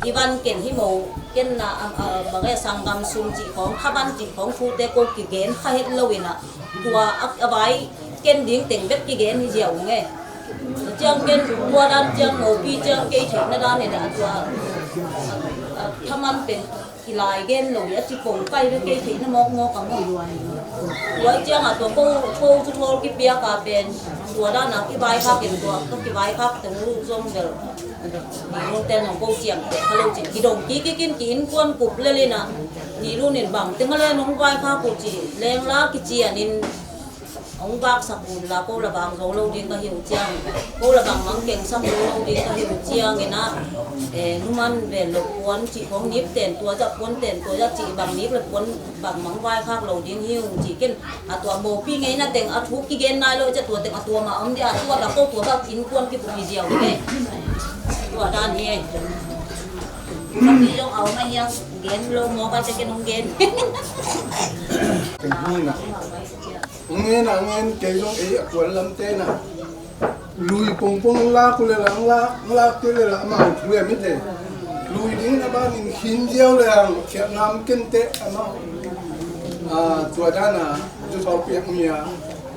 i van ken hi mo, ken na, a, a, bang e, sanggam sum cih khawng, kha van cih khawng thute ko kigen kha het lo in ah, tua a, a vai ken ding teng bek kigen hi ziau nge. Ciang ken tua dan ciang mopi ciang kei theihna dan in ah tua, a, a, thaman pen kilai gen lo hi a ci kong kai ve kei theihna mawkmawk a maw. Tua ciangah tua ko, ko cu thawl kipiak a pen tua danah kivaikhak in tua ka kivaikhak teng uh zong bel nilun ten hong ko ciamteh kha lo cin kidong kikik in ki innkuan kup lel in ah nilun in bang teng a le nong vaikhak uh ci lengla kician in hong vaksak un la ko la bang zo lo ding ka hi uh ciang, ko la bang mang kengsak zo lo ding ka hi uh ciang in ah, eh, numan vel lo puan cih khawng nip ten tua zah puan ten tua zah cih bang nip le puan bang mang vaikhak lo ding hi uh ci ken a tua mopi ngeina teng a thu kigen nai lo ciah tua teng a tua mah om dia a tua bang ko tua bang innkuan kipuak hi ziau hi. Tua dan hi. Sapi zong au mah hiang gen lo mawk a ciah ken hong gen. Hong ngen a ngen kei zong ei a kuan lamte na. Lui pongpong lak uh le la, lak, lak te le la amau thu em ite. Lui ding a banin khin ziau le ang khiatnam kente amau. A, tua dana zu thawh piak mi a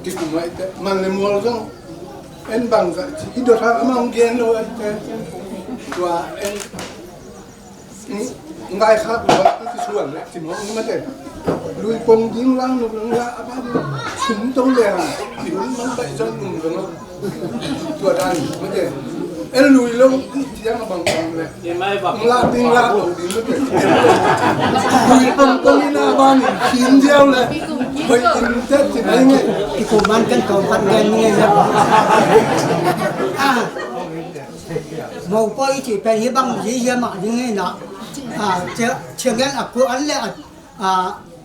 kikum a ite. Man le mual zong en bang za ci i dot ha amau gen lo a ite. Tua en Ngai khak lua i kisuan le kimawh ni mate. Lui pong ding lang nuk lang la a ba ding sum to le hang. Ki hun man bai zon nung zong a. Tua dan mate. El lui lo i tiang a bang bang le. Ngai bang. Ngai ding la lo ding mate. Lui pong pong i na ba ni kin diau le. Hoi in te ti nai nge. Ki kum man kan to pat ngai ngai le. Ah. Mopawi i cih pen hi bang hi hiam mah ding hi na. A, cia, ciangin a kuan le a, a,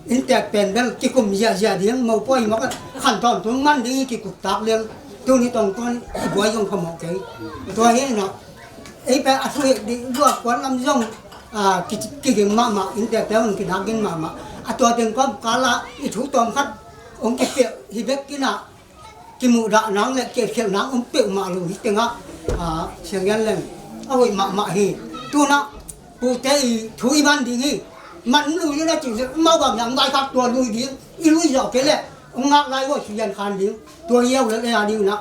inntek pen bel kikum ziahziah ding, mopawi mawk a khan tawntung man ding hi kikup tak leng. Tuni tongtun i buai zong phamawh kei. Tua hi na. Ei pen a thu hi ding lua kuan lam zong, a, ki, kiging mahmah, inntek pen hong kinak ging mahmah. A tua teng kawm kala i thu tawm khat hong kipiak hi bek kina. Kimuhdah nang le kiatkhialh nang om peuhmah lo hi tengah, a, siangin leng a hoih mahmah hi. Tunah pute i thu i man ding hi. Man lui ding a cih zet mau bang yang vaikhak tua lui ding i lui zawh kei leh hong ngak lai uh a suyan khan ding tua hiau le ei a ding unah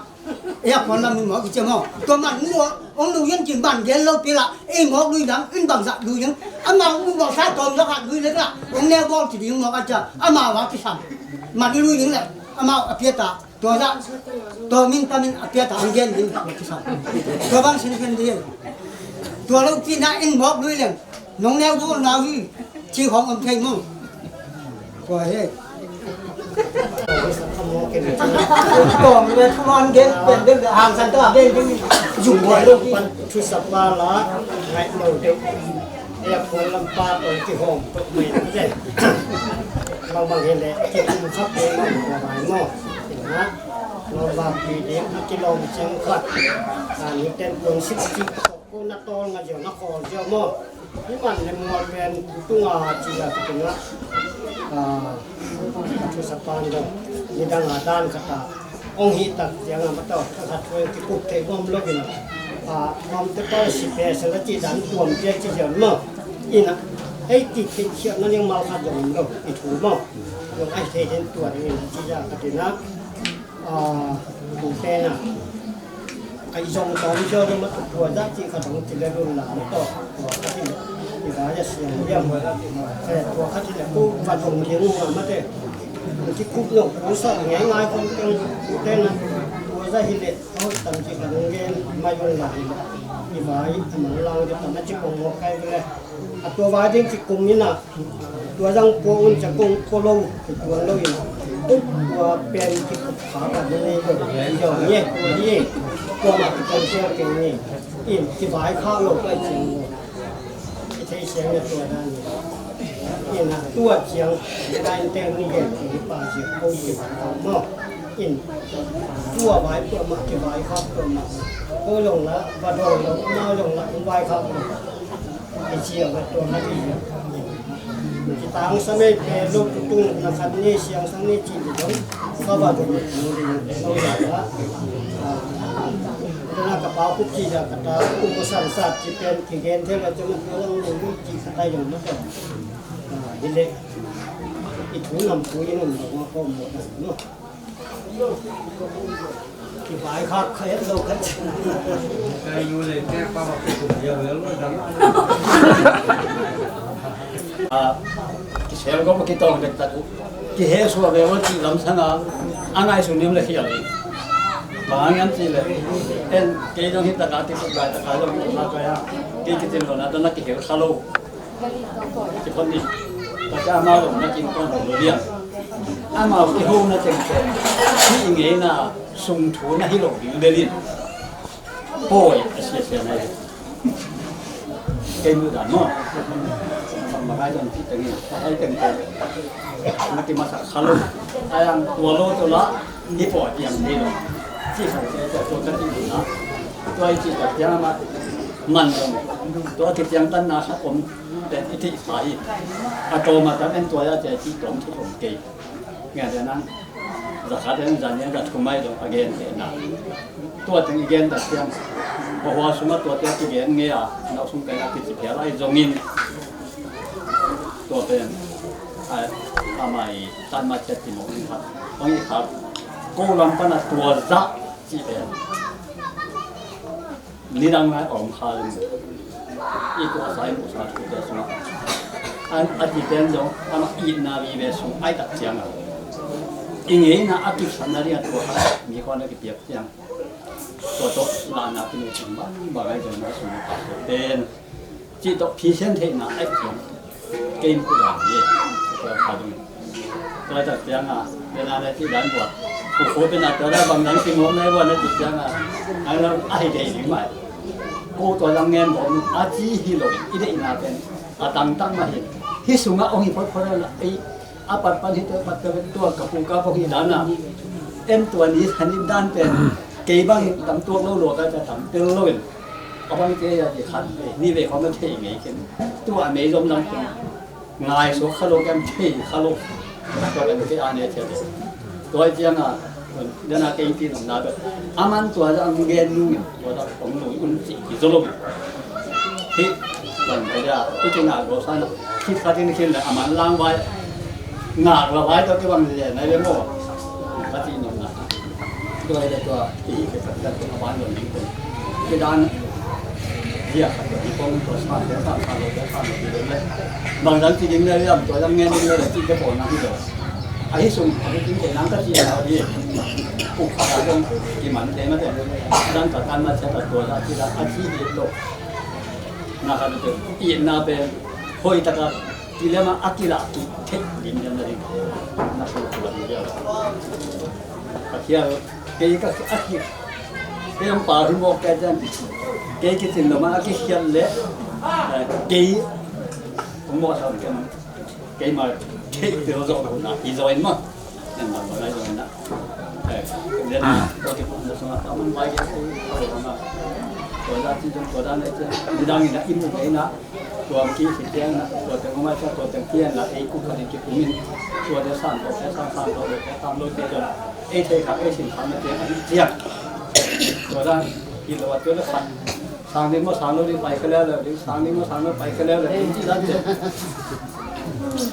ei a puan lam in mawk i cia maw? Tua man lui hong lui in cin ban gen lo pilah ei mawk lui dang in bangzah lui ding amau mu mawk sa tawm zawk hat lui le lah hong neu bawl ci ding mawk a cia amau a kisam man i lui ding le amau a piata. Tua zah tua min tamin a piata an gen ding tua kisam. Tua bang sin khen ding. Tua lo cina in mawk lui leng nong neu dul nau hi. Ci hong om thei mong. Tua he. Tawm le thuman gen pen den hang san ta gen ding. Zung buai lo ki. Thusapa la ngai lo deuh. Ei a phual lampa tawh kihawm tuk mai na zen. Bangbang hi leh kikum kha pei in kua vai maw? Ina lawmvakpi ding a kilawm ciang khat. A ni ten puan sik sik ko na tawl nga ziau na khawl ziau maw? Hi man le mual pen tunga ci la ka tunga. A, a thusapan dong nidang a dan khat a. Hong hih tak ciangin a mataw thakhat thuai kikup thei bawm lo in a, a, bawmte pawl si pe sel a cih dan tuam piak ci ziau maw? In a, ei ti thei khiat na ning mal khat zong om lo i thu maw? Zong ai thei den tua ding in a ci ziau ka tin a, a, tu te na. Kai zong tawm ziau dong mataw tua zah cih khat hong ci le lun la mataw tua khat in i vai a siang liam. Tua khat in a ku va zong liang ua mate. Kikup lo, kusa ngei ngai kong teng, teng a. Tua za hi le, a hoih tam ci ka dong gen, mai un la hi le. I vai, a mang lang ci tam a ci kong ngok kai le. A tua vai ding ci kum in a. Tua zang pua un ca kong ko lo, ci tuan lo in a. Tua pen ci kup kha ka dong nei lo, yong ye, tua ye. Tua ma ci kong sia keng ni. In, ci vai kha lo, kai ci lo. I thei siang na tua dan ni. Ina tua ciang, dan teng ni gen ki pa ci ko ci pa tau maw. In tua vai tua mah kivaikhak tua mah. Ko zong la va dawi lo, nau zong la in vaikhak lo. I ci a va tua mah i. Kitang sa mei pe lo tutung na khat ni siang sang ni ci di dong. Ka va dawi lo di lo la. Tuna ka pau khup ci da ka ta kum ko san sat ci pen kigen thei la cuma tua zong lo ci ka ta zong lo. Hi le i thu nam thu i nom lo ko mo da no. Kivaikhak kha het lo kha. Kisel ko kitong dek tak. Kihe sua ve ol ci lam sanga a ngai su nim le khial ding. Bang hang hiam ci le en kei dong hi taka ti kut lai taka dong hi taka ya. Kei kitin lo na dana kihel kha lo. Kiphot ni. Tua ciang amau zong na kim kong ho lo liang. Amau kiho na teng teng. Hi i ngeina sung thu na hi lo ding bel in. Pawi a sia sia na hi. Kei mu dan maw. Bang bang ai zong ci teng in. Ai teng teng. Na kimasa kha lo. Ai ang tua lo tua la. Hi pawi piang hi lo. Ci kha lo tua tua ka ci ni na. Tua i ci tak ciang amah man zong. Tua ki piang tan na kha om. Pen i thei sa hi. A tawm a tam en tua ya cia ci tawm thu om kei. Ngia de nang. Za khat en za nia za thum ai dong a gen te na. Tua teng i gen tak ciang. Ba hua sung a tua te ki gen nge a. Nau sung kai a ki ci phial ai zongin. Tua pen. Ai, amai tan ma cia ti mo ni kha. Ong i kha. Ko lam pan a tua za ci pen. Nidang lai a om kha leng. I tuahsa i muhsa thute sungah. An a titen zong amah itna vive sung ai tak ciangah. I ngeina a kipsakna dingah tua khat mi khuan a kipiak ciang. Tua tawh lahna kinei ciang bang bang ai zong na sung a pah tua pen. Cih tawh phisian theihna ai ciang. Kei in kudang hi. Tua kha ding. Tua tak ciang a, tua na na cih dan buat. Kukhu pen a tua na bang dang cimawh na buat na cih ciang a. Ang na a hi dei ding mai. Ko tua dang ngen buat a ci hi lo. I deihna pen. A tangtang mah hi. Hi sungah ong hi photphot a la. Ei, a patpan hi tua pat tua tua ka pu ka pawh hi dan a. Em tua ni han in dan pen. Kei bang hi tam tuak lo lo ka ca tam tel lo in. A bang te ya di khat ve, ni ve khawm a thei ngei khin. Tua a mei zom lam khin. Ngai suak kha lo kem thei kha lo. Tua kan ke a ne thei. Tua ciang a, dana kei ti nong na be. A man tua za ang gen nu min, tua za kong nu un ci ki zo lo. Hi, ban be ya, i ti na go sa na. Ki kha tin khin la a man lang vai. Ngak la vai tua ki bang le na le mo. Ka ti nong na. Tua hi le tua, i hi ke khat khat tua ban lo ni tua. Ke dan, dia khat tua, i pong tua sa, tua sa, sa lo, tua sa lo, tua lo. Bang dan ti ding le, lam tua dan ngen ding le, ti ke pon na hi lo. A hi sung, a hi ting ke nang ka ti na hi. Ku kha da dong, ki man te ma te. Dan ka tan ma cha ka tua da, ti da, a ti hi lo. Na ka tua, i na pe, hoi ta ka, Kilema a kilah kik theih lim liam na ding. Na sulh sulh lim liam. Ka khial kei ka a kik. Kei ang pau hi mawk kei cian. Kei kicin lo ma a kikhial le. Kei kong mawk sa kei ma. Kei ma kei tiro zo na i zo in ma. Nang bang bang ai zo na. Kei na ko kei pun na so na ta man bai kei ko ko na. Ko da ci jong ko da na ci. Ni dang ina imu kei na. Tua ki si tiang na, tua tiang mai sa, tua tiang tiang la, ei ku kha di ki kumin. Tua de san ko, de san san ko, de san lo te tua. Ei thei kha, ei sin kha na tiang, ei tiang. Tua dan, ki lo tua de kha. Sang ding mo sang lo ding pai kha leu leu ding, sang ding mo sang lo pai kha leu leu ding, ci dan te.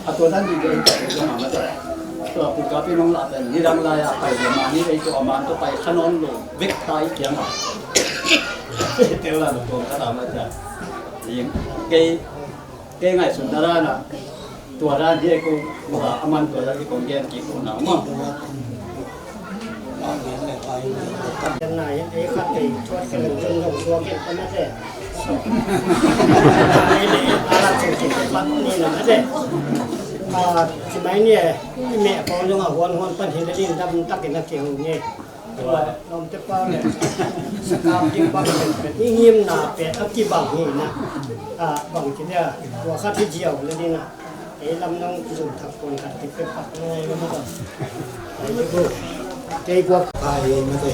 A tua dan di de, ei tua ma ma tua. Tua pu ka pi nong la te, ni dang la ya pai de ma ni, ei tua ma tua pai kha non lo, vek tai tiang a. Teu la no tua ka ta ma tua. Ling, kei, kei ngaihsutna dan a, tua dan hi e ko, a man tua dan hi kong gen kik ko na, maw. Kan na hi, ei khat ei thuat ka leng zong zong tua gen ka na te. Ei le, a la cheng cheng ka pat ni na na te. A, ci mai ni e, i meh kong zong a huan huan pan hi le ding dam tak in a keu ni. Tua lawmte pa le sakam ding bang pen i ngimna pen a kibang hi na. A bang ci dia tua khat hi ziau le ding a. Ei lam nong kizum thak pon khat ki pe pak na ngai lo ma. Ai bu. Kei guak. Ai, mate.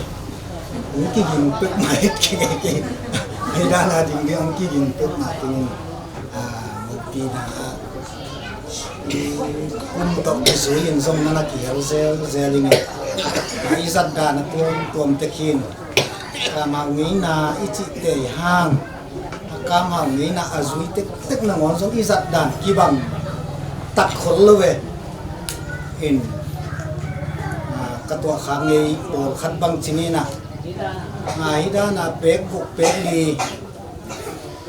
Ang kiging pek mai kei kei. Ai, dana ding ding ang kiging pek mai kei. Ah, mukti na. Kum tok kizui in zong na na kihel zel zel in. Ai, zat dana tuam tuam tekin. Kamau ngeina i cih tei hang, a kamau ngeina a zui tektek nangawn zong i zat dan kibang tak khol lo ve. In, ah, ka tuahkhak ngei pawlkhat bang ci nina, ah, hi dana pek guk pek li,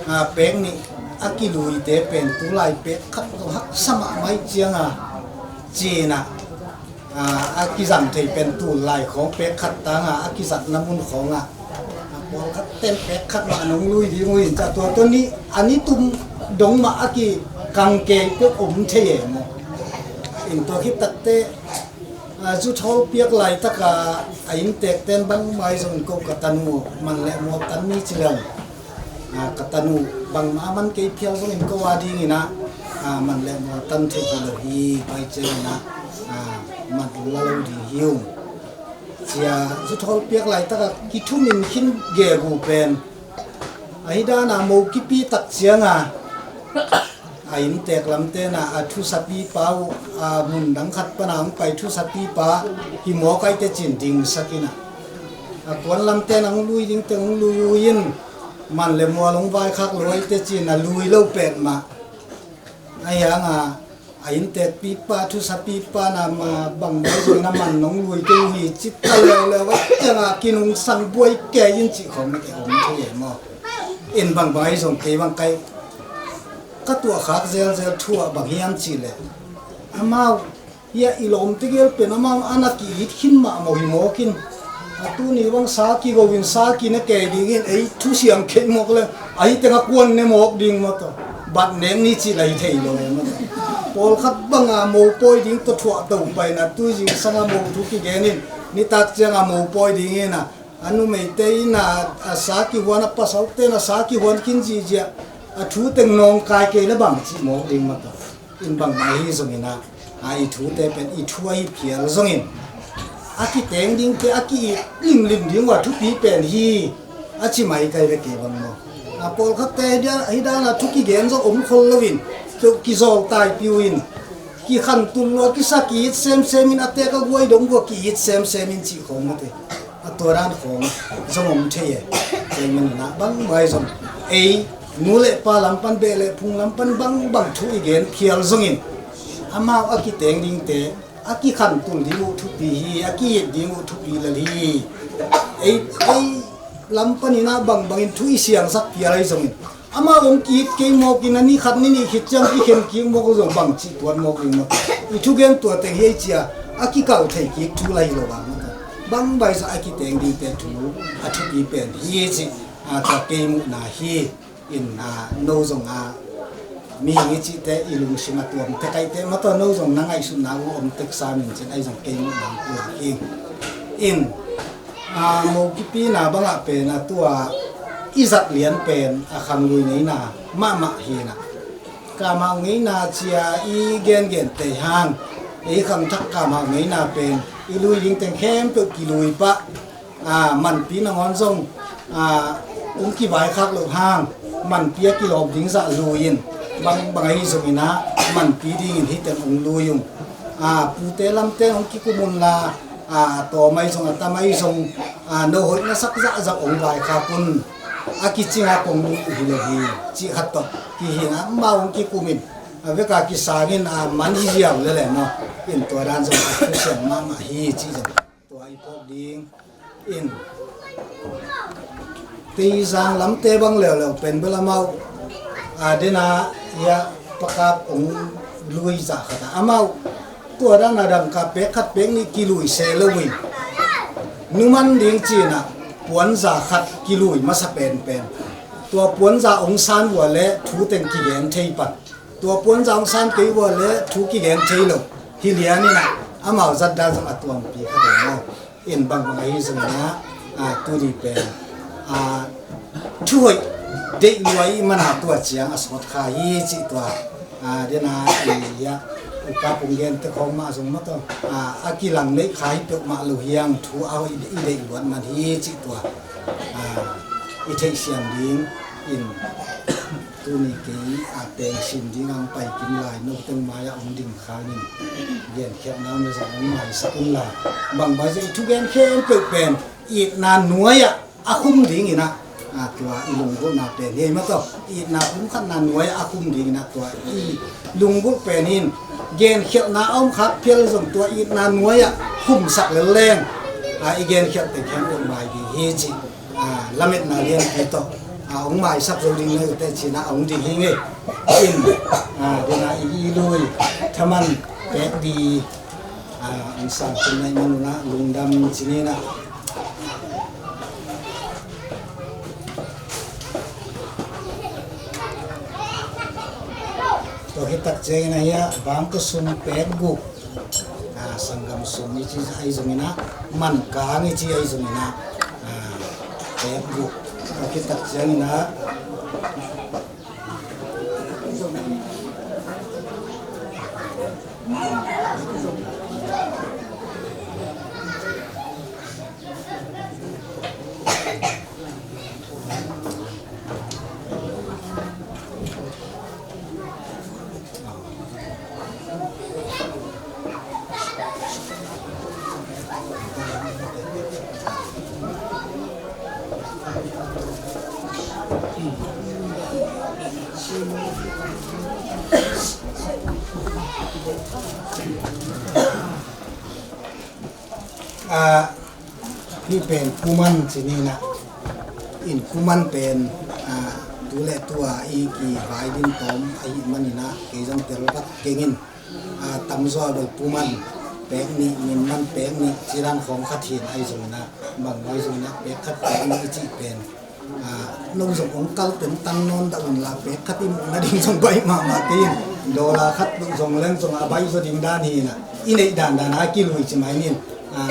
ah, pek nih a kiluite pen tulai pek khat zong haksa mahmah cianga cina. Ah, a kizang thei pen tul lai khawng pek khat tanga a kizatna mun khawngah, ah, pawlkhat ten pek khat mah nong lui ding uh in ca tua tua ni a ni tum dong mah a kikang kei pek om thei e maw? In tua khit takte, ah, zuthawl piak laitaka a inntek ten bang mai zong ko ka tanu man le mual tan mi ci leng. Ah, ka tanu bangmah a man kei phial zongin ko a dinginah, ah, man le mual tan thei hi lo hi, pai cianginah, ah, man ung la lo ding hi ung. Cia zuthawl piak laitaka kithumin khin gegu pen ahi dana mo kipi tak cianga a inntek lamtena a thusapipa uh, a mun dang khat pana hong pai thusapipa hi mawk aite cin dingsakinah a kuan lamten a hong lui dingte hong lui in man le mual hong vaikhak lo aite cina lui lo petmah. Ahi hanga a inntekpipa thusapipa na ma bang mai zong na man nong lui kei uh hi cita leuleu a cianga kinungsang buai kei in cih khawng na kei om thei e maw? In bangbang ahi zong kei bang kai ka tuahkhak zelzel thu ah bang hiam cihleh amau hia i lawmte gel pen amau ana ki-it khin mahmah hi mawkin a tuni bang sa kigo in sa kine kei dingin ei thusiang kei mawk le ahi teng a kuan ne mawk ding maw taw bat nek ni cih la hi thei lo e maw taw. Pawlkhat banga mopawi ding tawh thuah to paina tui zingsanga mo thu kigenin nitak cianga mopawi dingina a numeite ina a sa kihuan a pasalte na sa kihuan khin zizia a thu teng nawngkai kei le bang cih mawk ding maw taw. In bangmah ahi zongina a i thute pen i thu ahi phial zongin a kiteng dingte a ki-it limlim ding uh a thupi pen hi a ci mai kai ve kei bang maw? A pawlkhatte hi dana thu kigen zong om khol loin kizawltai pi uh in kikhantul lua kisa ki-it semsemin a tek a guai dong gua ki-it semsemin cih khawng mate. A tua dan khawng zong om thei e. Kei manina bang mai zong ei nu le pa lam pan beh le phung lam pan bangbang thu i gen phial zongin amau a kiteng dingte a kikhantul ding uh thupi hi, a ki-it ding uh thupi lel hi. Ei, ei lam panina bangbangin thu i siangsak phial ahi zongin amau hong ki-it kei mawkin a ni khat ni nih khit ciang kikhen kik mawk uh zong bang cih tuan mawk ding maw? I thugen tua teng hi ei cia a kikau thei kik thu la hi lo bang maw? Bang baisa a kiteng dingte thu a thupi pen hi cih a ka kei muhna hi. In a no zong a mihing i cihte i lungsim a tuam tek aihte maw taw no zong na ngaihsutna uh om tek samin cin ahi zong kei muhna uh pulak hi. In a mo kipina bangah pen a tua i zat lian pen a khanglui ngeina mahmah hinah kamau ngeina cia i gengen tei hang ei khangthak kamau ngeina pen i lui ding teng khempeuh kilui pah. A manpi nangawn zong a ung kivaikhak loh hang manpi a kilawm ding zah lui in bang bang ahi zonginah manpi dingin hiten ung lui ung. A pute lamte hong kikum unla a tawm ahi zong a tam ahi zong a no hoih na sak zahzah hong vaikhak un. A kicinga kong lut uh hi lo hi cih khat tawh kihinah mau hong kikumin a veka kisangin a man hi ziau lele maw? In tua dan zong a thusiam mahmah hi cih zong tua i phawk ding. In Teizang lamte bang leuleu pen bel amau a dena ia pakap ong lui zah khat a amau tua dana dangka pek khat pek nih kilui se lo in numan ding cina puanza khat kilui masa penpen tua puanza ong san vua le thu teng kigen thei pan tua puanza ong san kei vua le thu kigen thei lo hi lian ina amau zat dan zong a tuampi kha ding maw? In bangbang ahi zongina a tuni pen a thuhoih deih lua i mana tua ciang a sawt kha hi cih tua a dena i a Uka pung gente khawng mah zong mataw, a, a kilang neih kha hi peuhmah lo hiang thu a hoih i deih luat man hi cih tua, a, i theihsiam ding in tuni kei a teng sin ding ang pai kim lai no teng mai-ah hong ding khangin genkhiatna om le zong hong maisak unla, bangbang zong i thugen khempeuh pen itna nuai-ah a khum dingin ah, a, tua i lunggulhna pen hi ei mataw. Itna pumkhatna nuai-ah a khum dingin ah tua i lunggulh pen in genkhialhna a om khak phial zong tua itna nuai-ah khumsak lel leng, a, i genkhialh teng khempeuh mai ding hi cih, a, lametna lianpi tawh, a, hong maisak zo ding nuai uh teh cih nah hong ding hi ngei. In, a, dena i, i lui thaman pek di, a, hong sang tun nai man unah lungdam ci ninah. Tua khit tak ciangin ahi a bangkua sum pek guk, a, sanggam sum i ci ahi zongin ah, man kang i ci ahi zongin ah, a, pek guk. Tua khit tak ciangin ah, a, hih pen kuman ci ninah. In kuman pen, a, tu le tu-a i kivai din tawm ahih maninah kei zong tel vat kengin, a, tamzaw a bel kuman pek nih, min man pek nih ci dan khawng khat hin ahi zonginah, bangbang ahi zonginah pek khat pek nih i cih pen, a, no zong hong kal tentang nawn dah unla pek khat i muh nading zong baih mahmah kei in, dollar khat zong leng zong a baih zaw ding dan hinah, i neih dandan a kilui ci mai nin, a,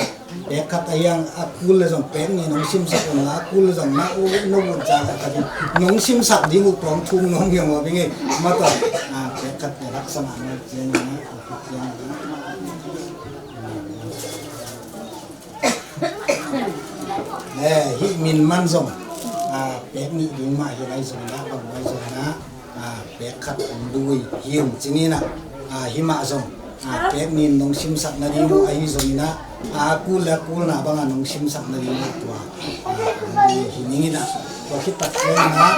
pek khat ahi ang a kul le zong pek nih nong simsak unla a kul le zong na u no vun ca khat khat in nong simsak ding uh pawng thum nong hiang aw bing ei mataw, a, pek khat pek haksa mahmah ciang a, a khat ciang a. Eh, hih min man zong, a, pek nih ding mah hi lai zong na, bang lai zong na, a, pek khat om lui hi ung ci ninah, a, hih mah zong, a, pek nih nong simsak nading uh ahi zong inah, a, kul le kulna bangah nong simsak nading uh tua, a, om lui hi ning inah, tua khit tak ciang inah.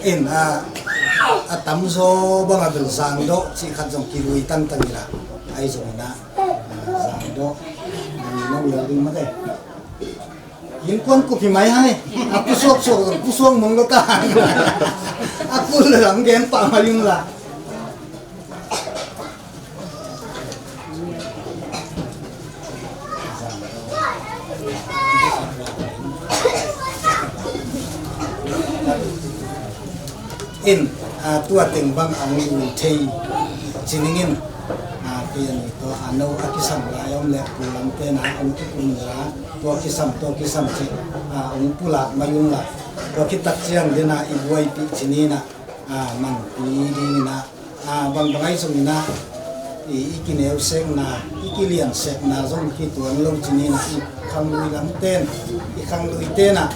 In, a, a tamzaw bang a bel zangdawh cih khat zong kilui tangtang inah, ahi zong inah, a, zangdawh lui lo lo ding mate. Innkuan kup hi mai hang e. A pusuak suak zong pusuak mong lo ta hang. A kul le lam gen pah mai ung la. In, a, tua teng bang ang lui thei ci ningin, a, kei a ni tawh a no a kisam lai a om leh pu lamte na a om kik un la, tua kisam, tua kisam ci, a, hong pulak mai ung la. Tua khit tak ciang dena i buaipih ci ninah, a, manpi dinginah, a, bangbang ahi zonginah i, i kineusekna, i kiliansekna zong kituan lo ci ninah, i khanglui lamten, i khanglui tenah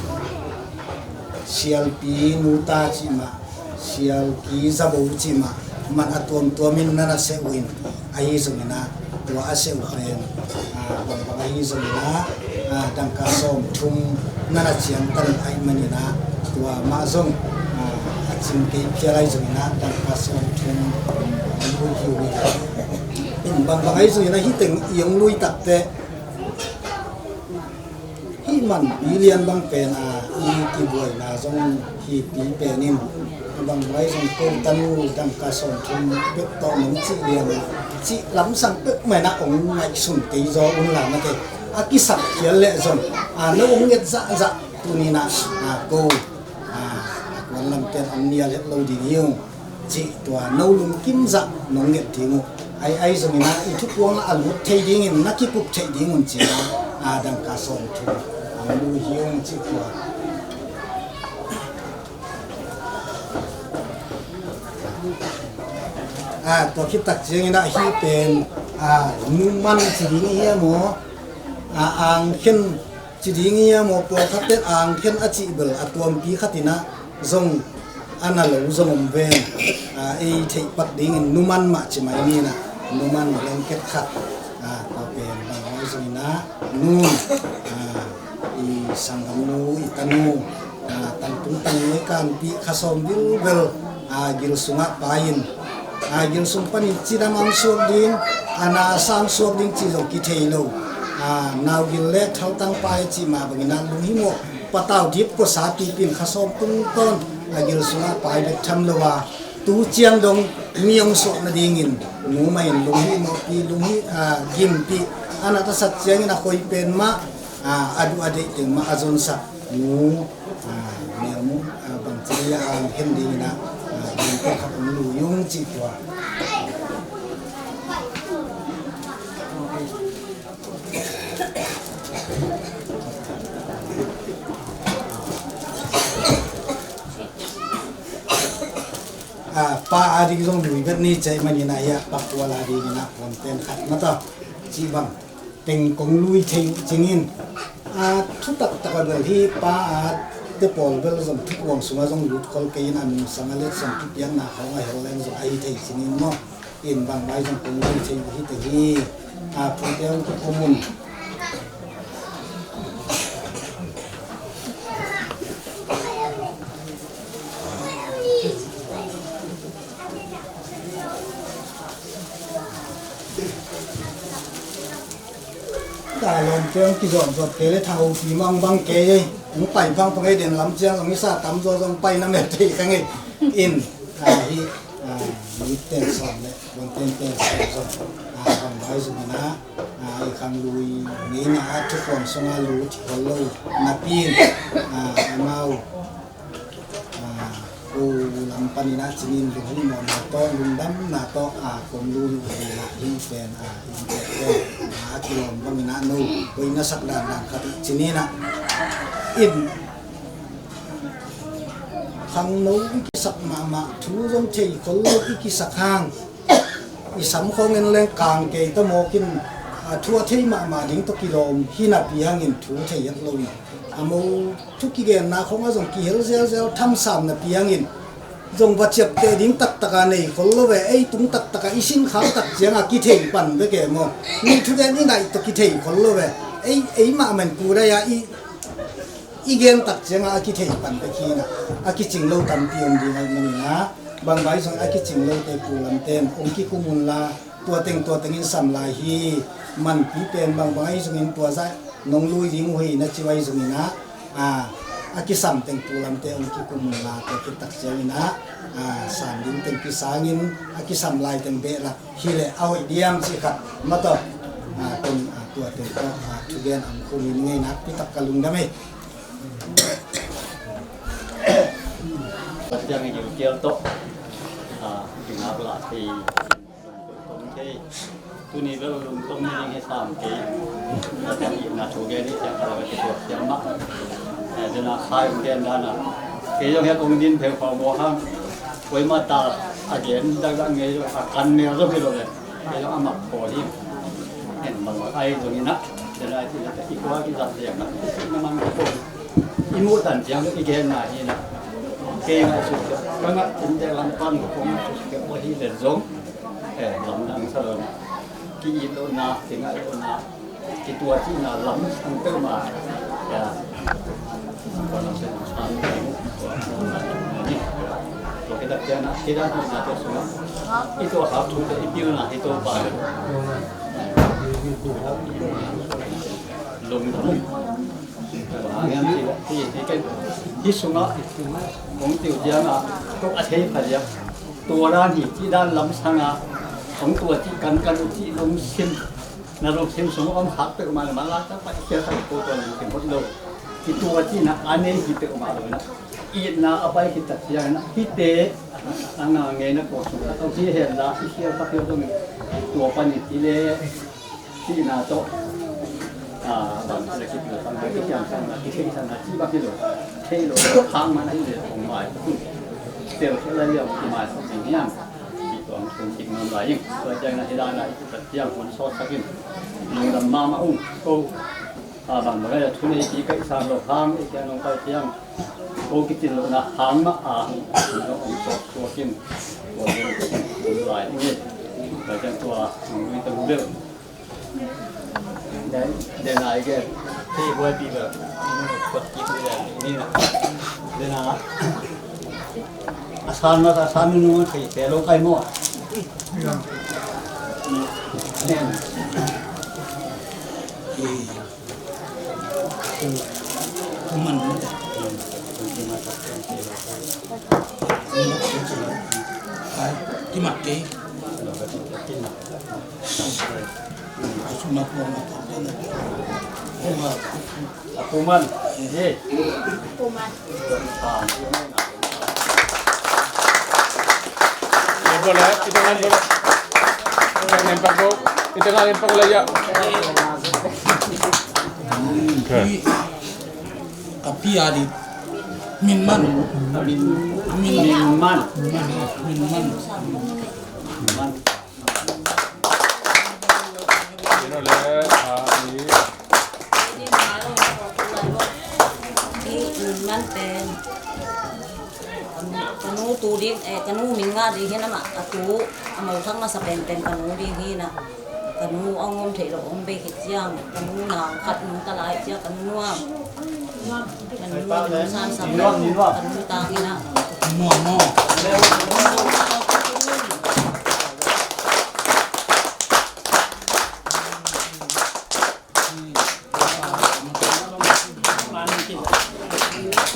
sialpi nuta cih mah, sialpi zabo cih mah, man a tuamtuamin na na seh uh in, ahi zonginah tua a seh uh pen, a, bangbang ahi zonginah, a, dangka sawmthum na na ciangtan ahih maninah tua mah zong, a, a cing kei phial ahi zonginah dangka sawmthum a lui hi uh hi. In bangbang ahi zonginah hih teng i hong lui takte hih manpi lian bang pen, a, i kibuaina zong hipi pen in, a bang vai zong ko tanu dangka sawmthum bek tawh nong cih lian cih lamsang pek mah inah hong ngaihsun kei zaw un la mate. A kisak khial leh zong, a, no hong nget zahzah tuninah, a, ko, a, a kuan lamten hong nial het lo ding hi ung. cih tua no lungkim zah nong nget ding uh. Ai, ai zongin ah i thupuang ah a lut thei dingin na kikup theih ding un ci-in ah, a, dangka sawm thu a, lui hi ung cih tua. A, tua khit tak ciangin ah hih pen, a, numan ci ding hi hiam aw, a, angkhen ci ding hi hiam aw, pawlkhat ten angkhen a cih bel a tuampi khat in ah zong a na lo zong om ven. A, ei theih pak dingin numan mah ci mai ni in ah, numan lengket khat. A, tua pen bang hang zongin ah nun, a, i sanggamnu, i tanu, a, tangtung tangnuai kanpih kha sawm bilbel, a, gil sungah pai-in, a, gil sung panin cidam ang suak ding, a, na a sang suak ding cih zong kithei lo. A, naugil le thaltang pai a cih mah bangin ah lunghimawh patau dip kuasa pipin kha sawm tungtawn a gil sungah pai bek tham lo a, tu ciang dong mi hong suah nadingin nu mah in lunghimawhpih, lunghi, a, gimpih, a na tasat ciangin a khoi pen mah, a, a duh a deih teng mah a zonsak nu, a, melmu, a, bangci a angkhen dingin ah, a, gimpih khat hong lui ung cih tua. A, pa a ding zong lui vet ni cih manin ah, hia pa kual a dingin ah puanten khat mah ta cih bang teng kong lui thei uh cingin, a, thu taktak a bel hi pa a te pawl bel zong thupuang sungah zong lut khol kei in, a nungsang a let zong thupiakna khawng a hel leng zong ahi thei cingin maw. In bang vai zong kong lui thei uh hi te hi. A, pute hong kikum un. Ka lawmte hong kizawmzawm kei le tha hopi mah hong bang kei ei. Hong pai pangpang ei, den lam ciang hong i sa tamzaw zong pai na mel thei kha ngei. In, a, hi, a, mite sawm le puanten pen sawm zong, a, bang vai zong in ah, a, i khang lui ngei na a thupuang sungah lut hi khol lo napi in, a, amau, a, ko lam panin ah cinin lunghimawhna tawh, lungdamna tawh, a, kong lui uh hi in ah, hih pen, a, hih pen, a, a kilawm bangin ah no koi na sak dandan khat hi cinin ah, in khangno i kisak mahmah, thu zong thei khol lo i kisak hang, i sam khawng en leng kang kei ta mawk in, a, thu a thei mahmah ding tawh kilawm hi napi hangin thu thei het lo in, a mo thu kigenna khawng ah zong kihel zelzel thamsam napi hangin, zong va ciapteh ding taktak a nei khol lo ve, ei tung taktak a i sinkhak tak ciang a kithei pan bek e maw. Mi thugen i ngaih tawh kithei khol lo ve, ei, ei mahmah in kudai a i i gen tak ciangah a kithei pan bek hi in ah, a kicing lo tampi om ding ahih manin ah, bang vai zong a kicing lote pu lamte in hong kikum unla, tua teng tua tengin sam lai hi, manpi pen bangbang ahi zongin tua zah nong lui ding uh hi na ci uh ahi zongin ah, a, a kisam teng pu lamte hong kikum unla, tua khit tak ciangin ah, a, san ding teng kisangin a kisam lai teng behlap hileh a hoih diam cih khat mah tawh, a, tua teng tawh, a, thugen ang khum in ngei nakpi tak ka lungdam hi. Pasian i gilkial tawh, a, kingak lah thei, lungtong thei. Tuni bel lungtong ni ding hi sam kei. Pasian i na thu gen hi siang kala ka kituak siang mah. Eh, dena khai ung gen dana. Kei zong hia kong din pheu pau bo hang. Koi ma ta a gen dak dak ngei zong a kan mel zong hi lo le. Kei zong a mak pawl hi. En bang bang ai zong ina. Dena ai ti na ta i kua ki zat liang na. Na mang ko. I mu tan ciang i gen na hi na. Kei ngai su ke. Ka ngai in de lam pan ko ngai su ke. Wa hi le zong. Eh, lam dang sa lo na. Ki i lo na, ki ngai lo na. Ki tua cihna lam sang peuhmah, ya, tua lam sang sang peuhmah, tua lam sang peuhmah ni. Tua khit tak ciangin ah, khit tak ciangin ah tua sungah i tua khak thute i pilna hi Topa lungdam. Tua hang hiam cih leh hih, hih ken, hih sungah kong tiu ciangah tua a thei pha diam. Tua dan hi cih dan lam sangah kong tua cih kankan uh cih lungsim. Na lungsim sung om khat peuhmah le, manlak tak pai khial tak ko tua lungsim hot lo. Ki tua cihna a nei hi peuhmah lo na. Itna a pai khit tak ciangin hihte a ngah ngeina kawk sung a tawh hi hen la, i sial tak hi dongin tua panin i le sihna tawh, a, bang le kipil bang le kikiam sang na, kitheih sang na, ci bang hi lo, theih lo, hang man ahi le kong mai tel khel lai liang ki mai sak ding hiam? Ki tuang tung kik ngam lai ing. Tua ciang na hi dan a i tak ciang hun sawt sakin lungdam mahmah ung. Ko, a, bang bang le thu nei ki kaih sang lo hang, i kiang nong pai ciang ko kicin lohna hang mah a, hong sawt suakin, tua lai ing. Tua ciang tua, nong lui ta lu bel. Den, den ai ke. Ti buai pi ba. Kot kik ni den. Ni na. Den a. A san ma, a san nu thei te lo kai mo. Den. Kuman. Ai, kimat ke. Kuman. Kuman. Boleh, kita kan boleh. Kita kan empat go. Kita kan empat go lah ya. Okay. Ka pi a di Min Man. Min, Min Man. Min Man. Min Man. Min Man. Min Man pen ka nu tu ding, eh, ka nu min ngah ding hi na mah, a tu a mo thak masa pen pen ka nu ding hi na. Ka nu a ngom theih loh om bei khit ciang, ka nu nau khat nung ta lai ciang, ka nu nuam. Ka nu nuam, ka nu sam sam, ka nu tang in a. Nuam maw.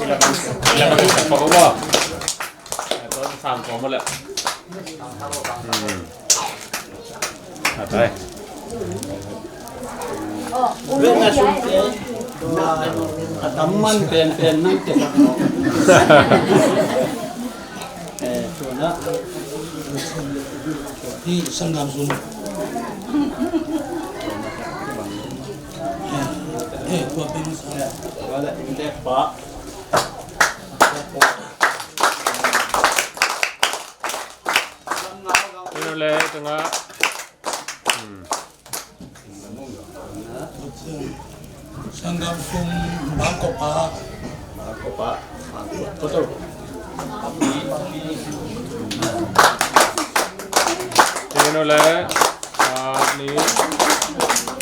Ila ka, ila ka, ila ka, ila ka. Tua sam kua mawh leh. Hmm. A tai. Ven a sum te, a tam man pen pen nang te. Eh, tua na. Hi, sanggam sum. Eh, eh, tua pen sa. Tua la in dek pa. Ina le tengah. Hmm. Sanggam sum Bangkok ah. Bangkok ah. Bangkok. Betul. Ina le. Ah, ni.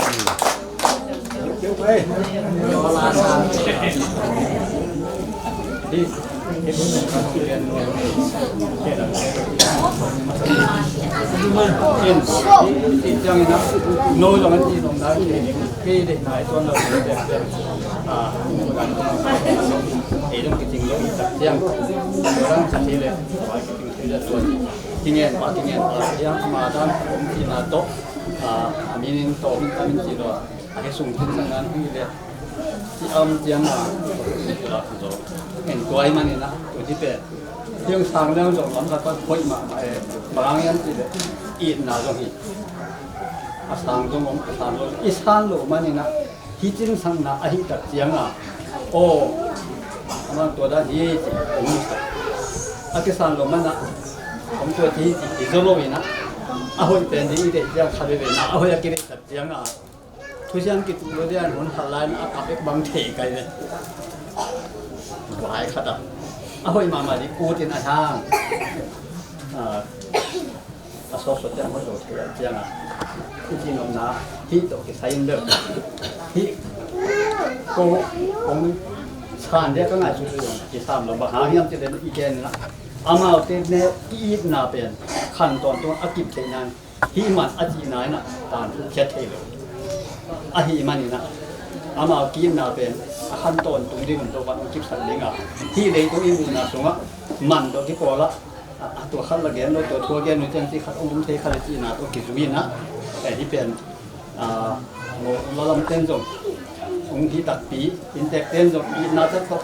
Hmm. Kingen pa, kingen pa, yang ama dan om tina to, a, a minin to, min ta min ti lo. A hi sung tin sang nan hi le. Ti am ti am a. Ti la zo. En tuai man ina, tu ti pe. Tiang sang leng zong lam ka pat poi ma ma e. Bang yan ti le. I na zong hi. A sang zong om, a sang zong. I san lo man ina. Hi cin sang na a hi tak ciang a. O. Amang tua dan hi ti. Om sa. A ki san lo man a. Om tua ti ti zo lo ina. A hoi pen di i de ciang kha be be na. A hoi a ki de tak ciang a. Thusiam kituk lo dian hun khat lai na a kap ek bang thei kai ve. Vai khat a. A hoih mahmah dih ut in a sang. A, a sawt sawt ciang hoih lo thei a ciang a. I ci nopna hih tawh kisai in beuh. Hih ko kong san dia ka ngai su su zong kisam lo bang hang hiam ci den i gen na. Amaute ne i itna pen khan tawntung a kip theih nan. Hih man a cihna in a, tan thu khiat thei lo. Ahih manin a, amau ki-itna pen a khan tawntung ding un Topa'n hong kipsak ding a, hih leitung i muhna sungah man tawh kipawl a, a, a tua khat la gen lo, tua thu a gen lo ciang cih khat hong um thei kha le cihna tawh kizui in a, eh, hih pen, a, mo lalam ten zong hong hi takpi, inntek ten zong itna tat tawh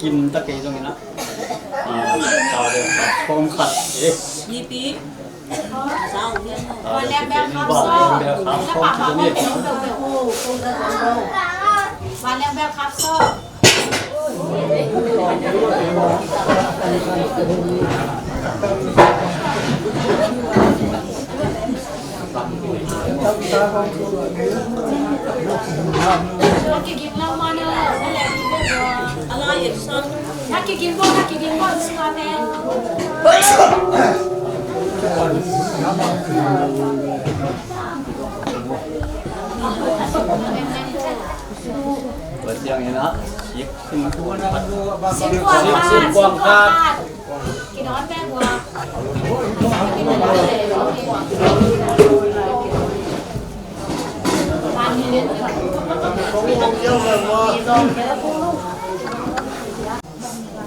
Kim ta kei zong ina. Ah, ta de ta khong khat. Eh. Nipi. Sau hian. Ta de ta khong khat. Pasian ina, sik sik kuang khat. Sik kuang khat.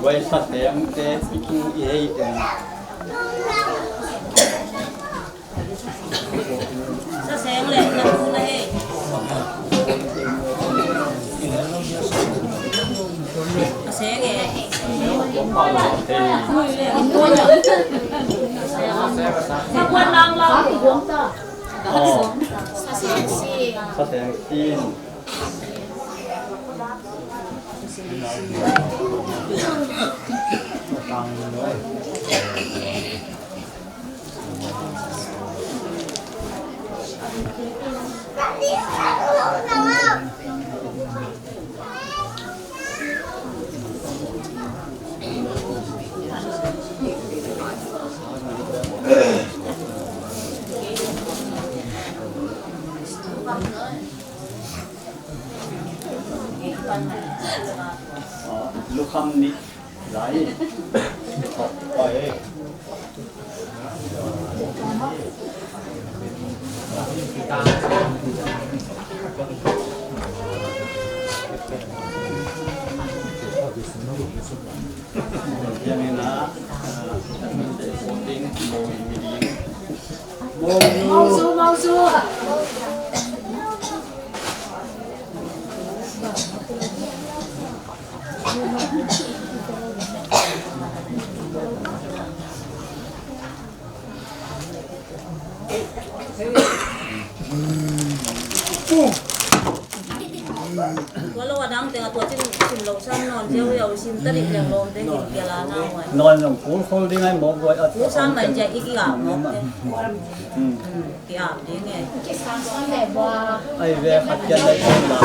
Guai sa teng te, i tu i hei teng. Sa seng le, na tu na hei. Sa seng e. Sa kuan lang lang. Oh. Sa seng sin. Sa seng sin. Mawzu, mawzu. Tua lo a dang teng a tua cin sim lo sam nawn ziau ziau sim ta dik leng lawmte kin kial a na huai. Nawn zong kul khol ding ai mawk guai a. Kul sam mai cia i ki ap mawk te. Ki ap ding e. Ai ve khat kian lai kul la.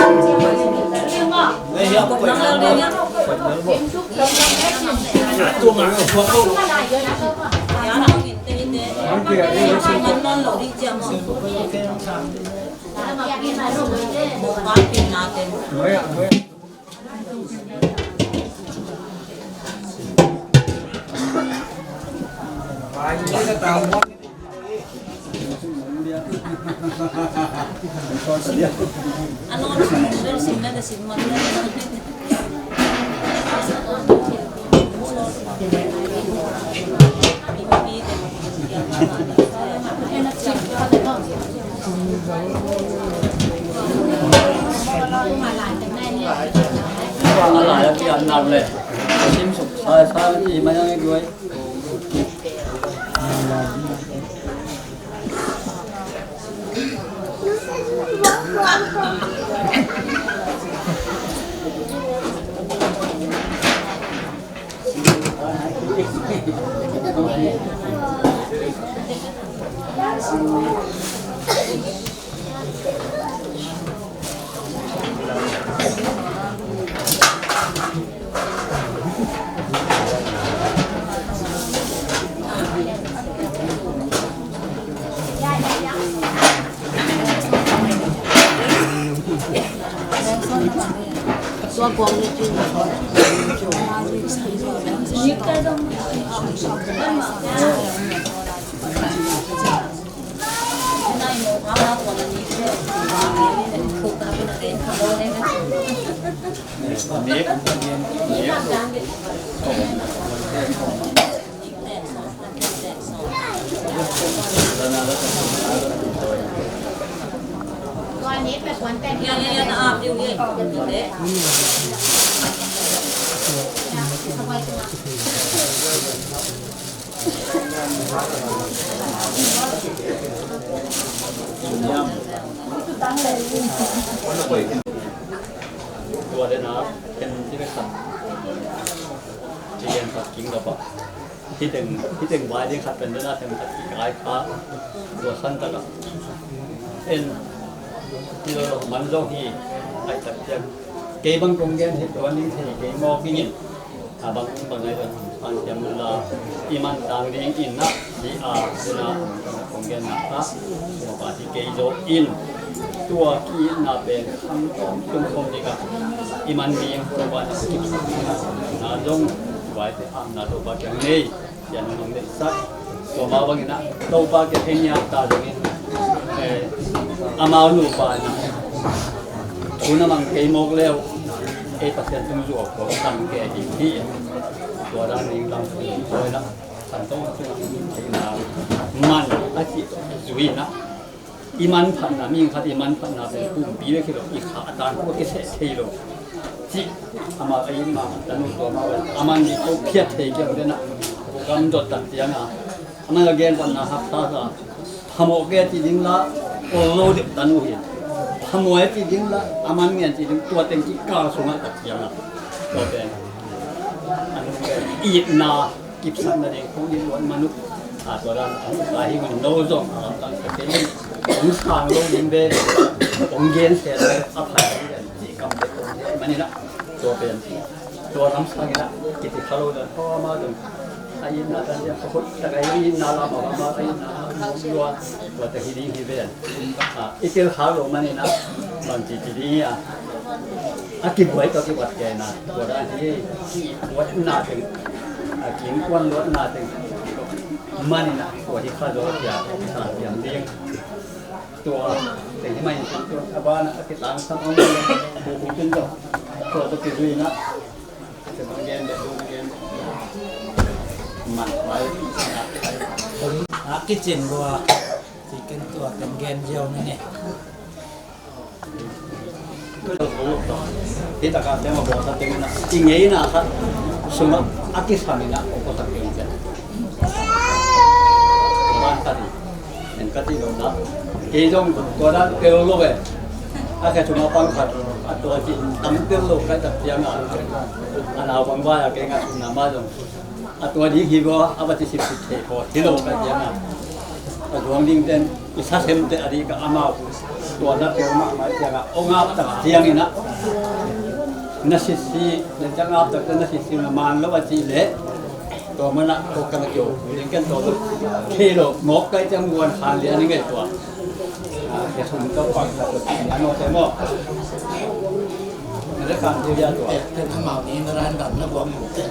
Nang lal ding e. Khat lal bo. Tua ngang a huak lo. Ya nang in te in te. Nang te a ding. Nang lo ding cia mawk. Tua den a, ken ti le khat. Ti den khat king lo pa. Hi teng, hi teng vai ding khat pen den a, teng khat kikai kha. Tua san tak a. En. Ti lo lo man zong hi. Ai tak tiang. Kei bang kong gen hi tua ning thei kei mawk ing in. A bang bang ngai don an tiam la i man tang ding in na di a dena kong gen na a. Mawk a ti kei zo in tua ki na pen kham tum tum dik a i man ding tua na zong vai te am na to ba kiang nei. Pian nong neihsak. Tua mah bangin ah Topa kiang hei nial ta dingin, eh, amau nupa in ah, tu na mang kei mawk leu, ei Pasian tung zuau kua tang kei ding hi. Tua dan ding lam tung koi na, kan tong tung kei na man a ci zui na. I manphatna, mi khat i manphatna pen pumpi le khi lo, i kha a tan kua kiseh thei lo. Ci, ama a in ma, tanu tua ma, a man ni ko phiat thei kia hu dena, gam dot tak tiang a. A man a gen patna hak ta sa. Phamawh ke ci ding la, ol lo deuh tanu hi. Phamawh e ci ding la, a man ngen ci ding tua teng ci kal sung a tak tiang a. Tua pen. Anu pen. Itna. Kipsakna ding kong in luat man uh. A tua dan a hong ka hi ngun no zong a lamdang ka kei in. Hong sang lo ding ve. Hong gen se lo a phai ding ve. Ci kam te kong gen man in a. Tua pen. Tua lam sang in a. Kiti kha lo dan. Tua ma zong. A itna dan dia. Ka hot ta ka itna lam a ma ka itna lam. Tua ta hi ding hi ve. A, i tel kha lo man in a, bang ci ci ding hi a. A kibuai tawh kibuat kei na, tua dan hi, buatna teng, a, kiinkuan luatna teng. Man in a, tua hi kha zo cia, sa piang ding. Tua, teng hi mai in tua, a ban a, a kitang sam ong, bu bu tun zo. Tua tua kizui na. Tua gen de, tua gen de. A kicin lua, cikin tua kan gen ziau ni ne. Hi taka tema bawlsa tengin a i ngeina khat sungah a kisamin a kokosak tengin. Tua dan khat hi. En ka ti lo na. Kei zong tua dan tel lo ve. A khe sungah pang khat a tua ci tam tel lo ka tak ciang a. A naupang vai a kei ngah na ma zong. A tua ding hi bua a va ci sipsip thei ko hi lo ka ciang a. A zuang ding ten i sa sem te a dih ka amau. Tua na tua mahmah ciang a ong ap tak ciangin a. Na sisi na ciang ap tak na sisi na man lo a ci le. Tua mana ko ka na kio. Ding ken tua lo. Khi lo mok kai ciang guan khan lian ni ngai tua. A ke sum to pak tak na no te mo. Na le kan ti ya tua. Amau ni na ran dan na guan mo te.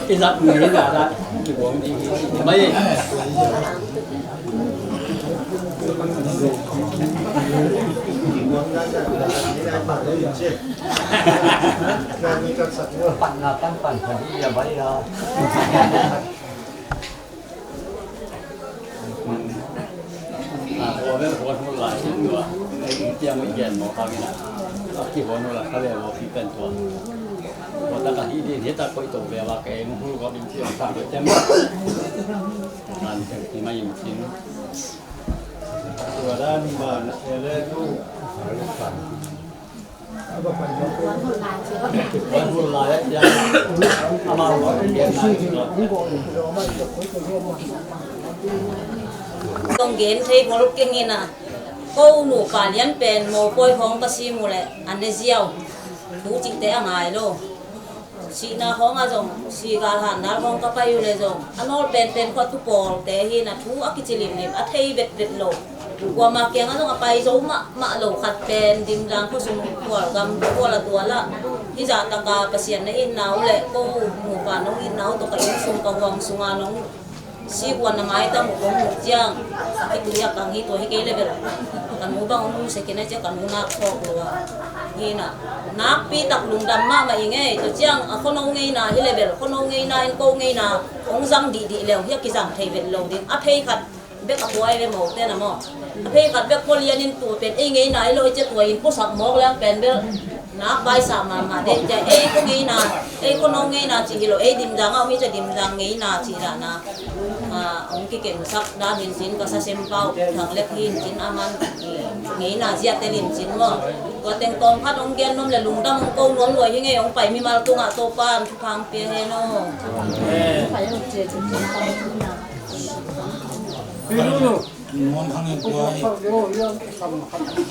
I zat ngei na zat kibuang ding hi mai. Pan na pan pan pan hi a bai a. A, tua vel huan hul lai sin tua. Ei, eng tiang i gen mawk hangin a. A kihuan hul a kha le mawk hi pen tua. Tua tak a hi din hi tak koih to ve va kei hul ko din tiang sa koih tem. Nan tiang ti mai in sin. Tua dan ban ele tu. Tong gen thei bol keng ina. Ko nupa lian pen mopawi hong ka sim uh leh a ne ziau. Thu cihte a ngai lo. Sihna hong a zong, sigal handal hong ka pai uh leh zong a nawl penpen khua tu pawlte hi na thu a kici limlim a thei vetvet lo. Kuama kiangah zong a pai zo mahmah lo khat pen Dimzang khuasung kual gam kual a tual ah. Hih zahtaka Pasian na itna uh le ko nupa nong itna uh tawh ka innsung ka huang sunga nong sik uh a na maitam uh kong muh ciang a kitui a kang hi tua hi kei le bel. Ka nu bang hong muh sekin a ciang ka nu nak thawk lua. Hi na nakpi tak lungdam mahmah i ngei tua ciang a khono ngeina hi le bel khono ngeina in ko ngeina hong zang dihdih leu hi a kizang thei vet lo ding a phei khat bek a puai ve mo te na maw. A phei khat bek pua lian in tua pen ei ngeina i lo i cia tua in pusak mawk leng pen bel nak baisa mahmah de cia ei ko ngeina ei ko no ngeina ci hi lo ei Dimzang a om i cia Dimzang ngeina ci dahna. A, hong kikemsak dan in cin ka sa sem pau thang lek hi in cin a man ngeina zia tel in cin maw. Tua teng tawm khat hong gen nuam le lungdam hong ko nuam luai hi ngei hong pai mimal tungah Topa an thupha hong pia hen aw. Nuam hangin tua hi.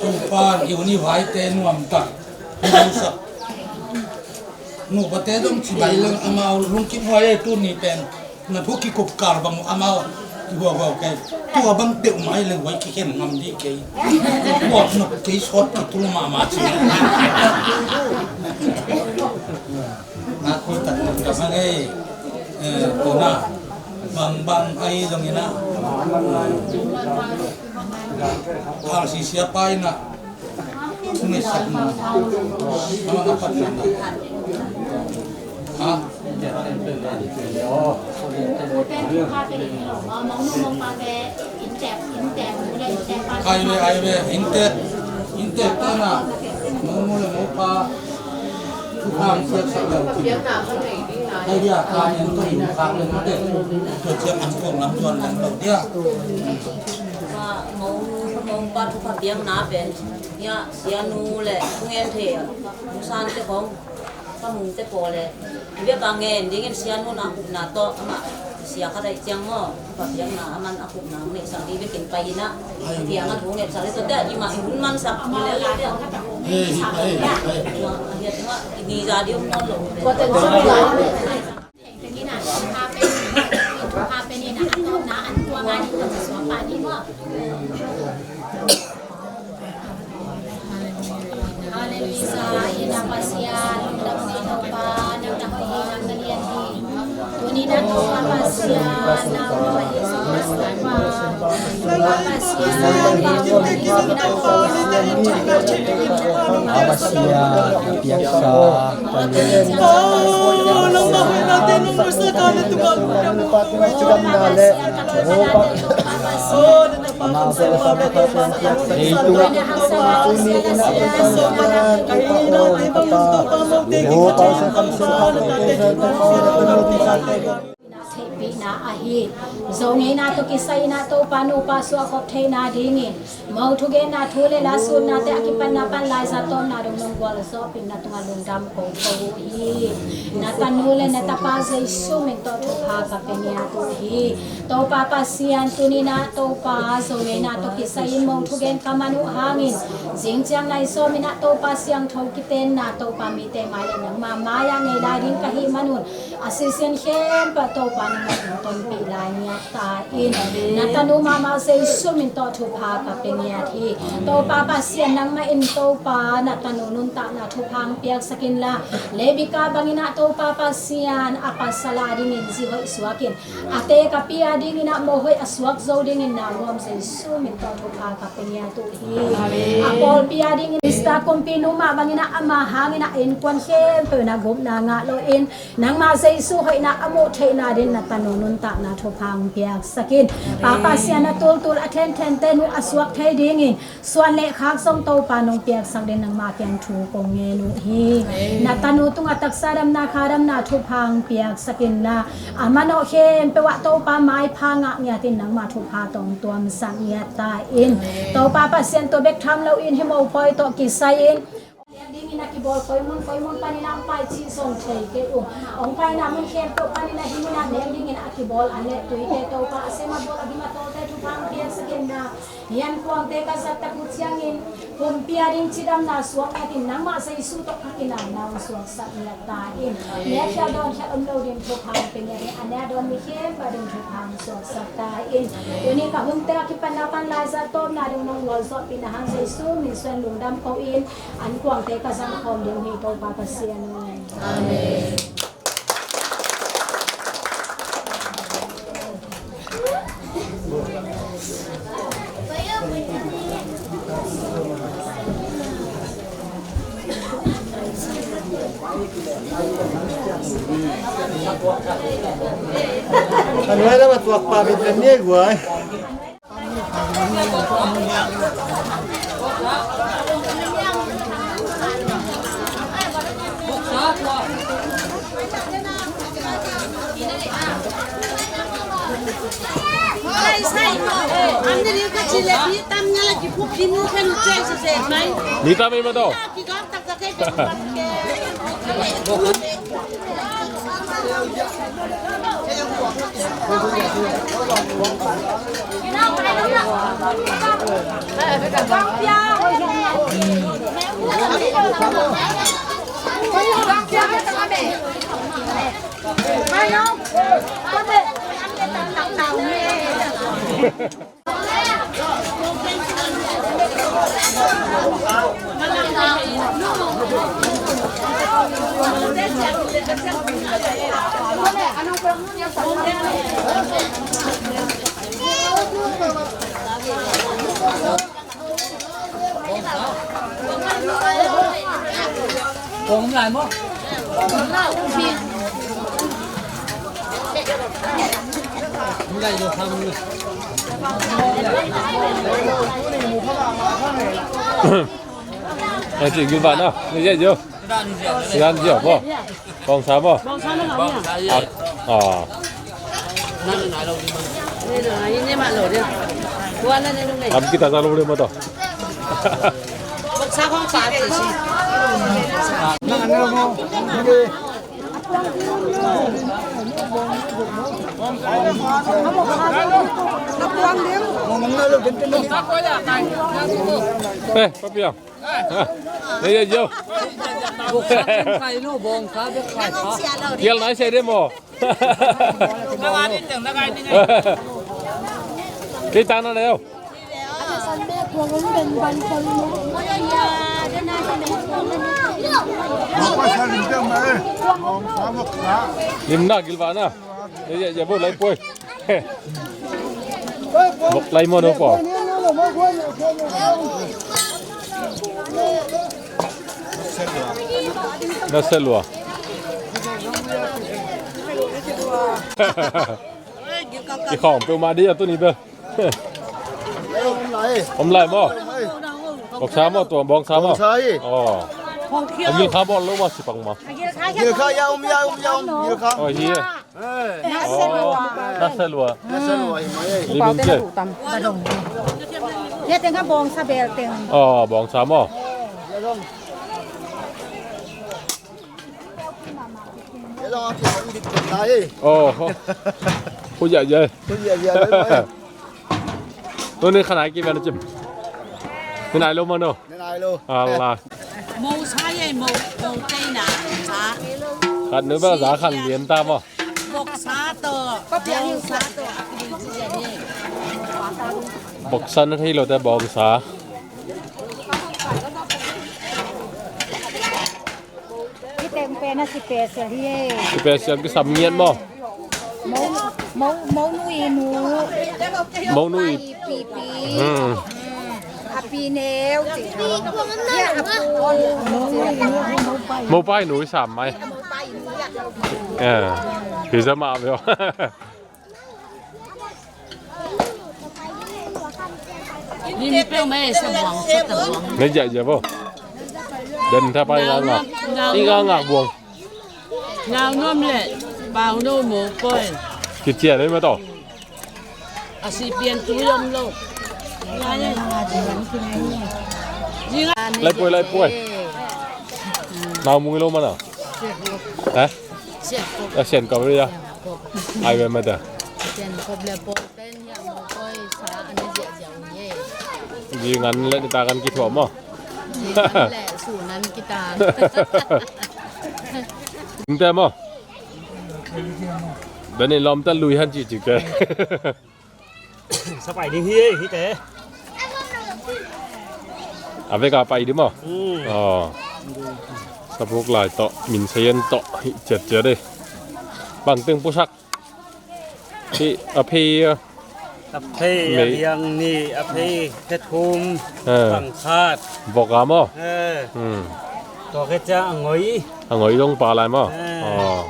Topa i hun i vaite nuam tak. Nupate dong ci bai leng amau lungkim huai e tuni pen. Na thu kikup kar bang amau i huahuau kei. Tua bang teuh mai leng huai kikhen ngam dih kei. Huat nok kei sawt kitul mahmah ci. Na koi tak ka mang ei. Eh, kona bang bang ai zong ina. Thang si sia pai na. Ni sak na. Ama na pat na. Ha? Ai ve, ai ve, inntek, inntek te na. Mong mong le mong pa. Thu khang siak sak lo. Ai dia, ka nen to in khang le mong te. Tua ciang an kong lam tuan lam lo dia. Mong, mong pa thu kha piang na pen. Ia, sianu le, thu ngen thei. Musan te kong. Ka mung te pawl e. Hi bek a ngen dingin sianu na a kupna tawh amah sia khat aih ciang maw. Ka piakna a man a kupna hong neihsak ding bekin pai inah. Piang a thu ngetsak le tawte a imah i hun mansak ni le le te. Hei, hei, hei. A hiat tengah i ni za ding om nawn lo. Haleluya, ina Pasian, undang ni Topa, nang na hoih hi, nang na lian hi. Tuni na Topa Pasian, nang na hoih hi, Topa. Pasian, Pasian, Pasian, Pasian, Pasian, Pasian, Theihpihna ahi. Zo ngeina tawh kisai-in ah Topa nupa suahkhop theihna dingin, mo thugenna thu le la sutnate a kipatna pan laizat tawpna dong nong gualzawhpih na tungah lungdam kong ko uh hi. Na tanu le na tapa Jesu min tawh thupha ka pia ngiat uh hi. Topa Pasian, tuni-in ah Topa, zo ngeina tawh kisai-in mo thugen ka man uh hangin, zing ciang nai sawmin ah Topa siangtho kitenna Topa mite mai le nangma mai-ah ngei lai ding ka hih manun, a sisian khempeuh Topa nangmah in tonpih lai ngiat ta in. Na tanu mahmah Jesu min tawh thupha ka pia ngiat hi. Topa Pasian, nangmah in Topa na tanu nuntakna thupha hong piaksak inla, Rebeka bangin ah Topa Pasian, a pasal a dingin zi hoih suakin, a teek a pi a dingin ah mo hoih a suak zo dingin na nuam Jesu min tawh thupha ka pia ngiat uh hi. A pawlpi a dingin Krista kumpinu mah bangin ah ama hangin ah innkuan khempeuh in ah gupna ngah lo in, nangmah Jesu hoihna a muh theihna dingin na tanu nuntakna thupha hong piaksak in. Pa Pasian, a tultul a thenthente nu a suak thei dingin suan le khak zong Topa nong piaksak dingin nangmah kiang thu kong ngen uh hi. Na tanu tungah taksa damna kha damna thupha hong piaksak inla, a manawh khempeuh ah Topa maipha ngah ngiatin nangmah thupha tawh hong tuamsak ngiat ta in. Topa Pasian, tua bek tham loin hih mopawi tawh kisai-in nek dingin a kibawl koi mun koi mun panin ah hong pai cih zong thei kei uh. Hong paina mun khempeuh panin ah hih munah nek dingin a kibawl an le tuite Topa, a sem a bawl a gim a tawlte thupha hong piaksak inla, hih ankuangte ka zat tak uh ciangin pumpi a ding cidamna suak ngiatin nangmah Jesu tawh ka kinai na hong suaksak ngiat ta in. Nek khial dawn khial om lo ding thupha hong pia ngiat in, a nek dawn mi khempeuh a ding thupha hong suaksak ta in. Tuni ka hunte a kipatna pan laizat tawpna dong nong gualzawhpihna hang Jesu min suang lungdam ko in, ankuangte ka zang khawm ding hi, Topa Pasian aw. Amen. Kan wai lam a tuak pa bit kan ni guai. Mi tam ei ma to. Ê, chị Gül Vạn à? Như vậy chứ? Sigan zia bo. Bawngsa bo. Bawngsa na ngam ya. Ah. Nam kita sa lo le ma to. Bawngsa khong pa te si. Eh, papiang. Nei, nei, yo. Kial nai se de mo. Kei ta na leo. Lim na, gilva na. Nei, ya, ya, bo lai poi. Bok lai maw no paw. Na se lua. I khawng peuhmah dih a tuni bel. Om lai maw? Bawngsa maw tua, bawngsa maw? Bawngsa hi. Aw. A gilkha bawl lo maw, si pang maw? Gilkha ya om, ya om, ya om, gilkha. Aw, hi. Na se lua. Na se lua. Na se lua hi mai ei. Lim in ke. Ya teng kha bawngsa bel teng. Aw, bawngsa maw? Aw, ho. Hu ya ya. Hu ya ya. Tuni khanai ki ben cim. Ni nai lo maw no? Ni nai lo. Ala. Mo sa ye, mo, mo te na sa. Khat nu ba za khan lian ta maw? Bok sa to. Bok sa to. Bok sa na thei lo te bawngsa. Hih teng pen a special hi e. Special kisam ngiat maw? Mo, mo, mo nu i nu. Mo nu i pi, pi. Hmm. A pi neu ci. Hia a pu. Mo pai nu i sam mai. Mo pai nu i a. Eh, pi sa ma veo. Lim peuh mai sa buang sa ta buang. Nei ja ja bo. Den ta pai ngak ngak. I ngak ngak buang. Ngau nuam le pau no mo poi. Kicia nei ma to. A si pian tu yom lo. Lai poi, lai poi. Nau mung i lo mana. Ha? A sian kop le ya. Ai ve ma ta. Sian kop le poi. Ten hiam maw, koi sa an ziahziah uh hi. Zingan le nita kan kithuah maw? Zingan le sunan kita. Ning te maw? Dani lawmta lui han cihcih ke. Sa pai ding hi, hi te. A veka pai ding maw? Hmm. Aw. Sa buk lai tawh, min sayan tawh, hi ciatciat dei. Bangteng pusak. Hih a phei, a phei a liang nih, a phei khe thum, pang khat. Vok a maw? Tua khe cia a ngoi. A ngoi zong pa lai maw? Aw.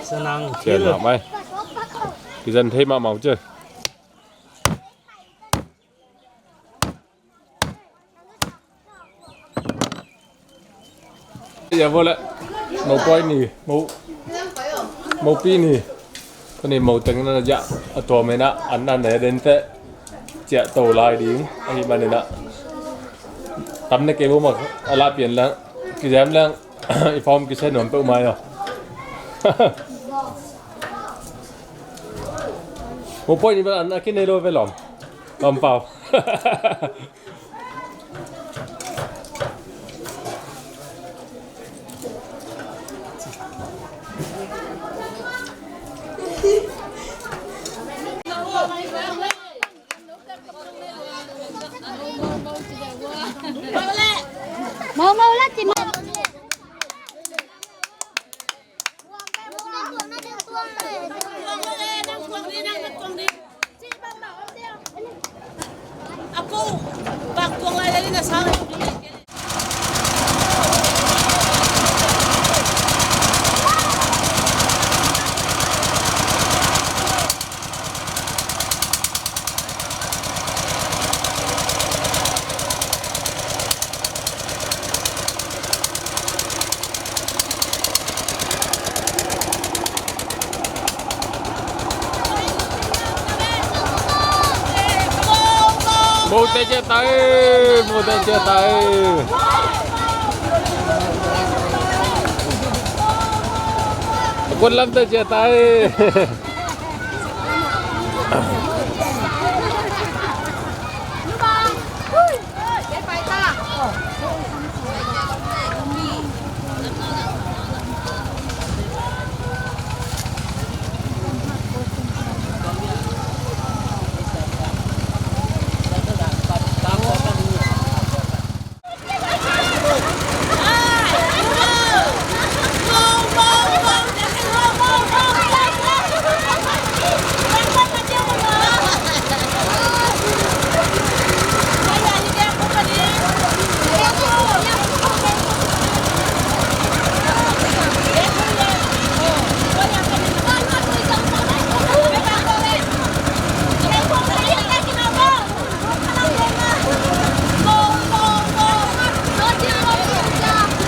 Sanang thil. Mai. Kizan thei mahmah uh cia. Ya bo le. Mo poi ni, mo, mo pi ni. Ko ni mo teng na ya a tua me na an na ne den te. Cia to lai ding. Ahi ma ni na. Tam ne ke bo ma a la pian lang. Kizam lang. I form kise nuam peuh mai lo. Mo poi ni ba an a kine lo ve lom. Lom pau. Mau, mau lah, Cik. Mo te cia tai, mo te cia tai. Kun lam te cia tai.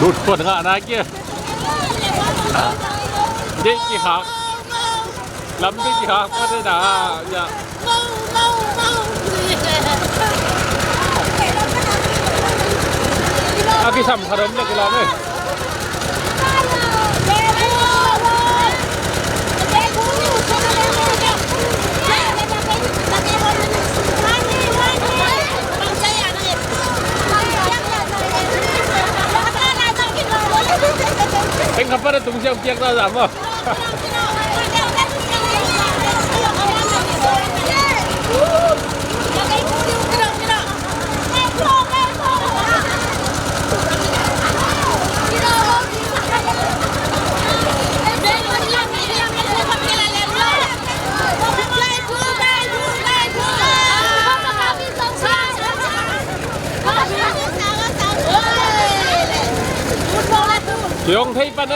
Kut kut ngah na kia. Dei ki hak. Lam dei ki hak pa dei na. Ya. A kisam khat om le kilawm e. Teng khat pa na tung siang piak na zam maw. Kiong thei pan e.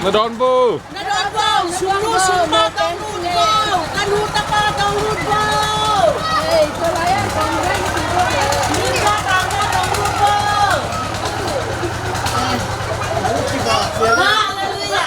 Na dawn bu. Na dawn bu. Sum nu sum pa tong lut bu. Ka nu ta pa tong lut bu. Hei, tua lai a tong lut bu. Nu pa pa tong lut bu. Halleluia.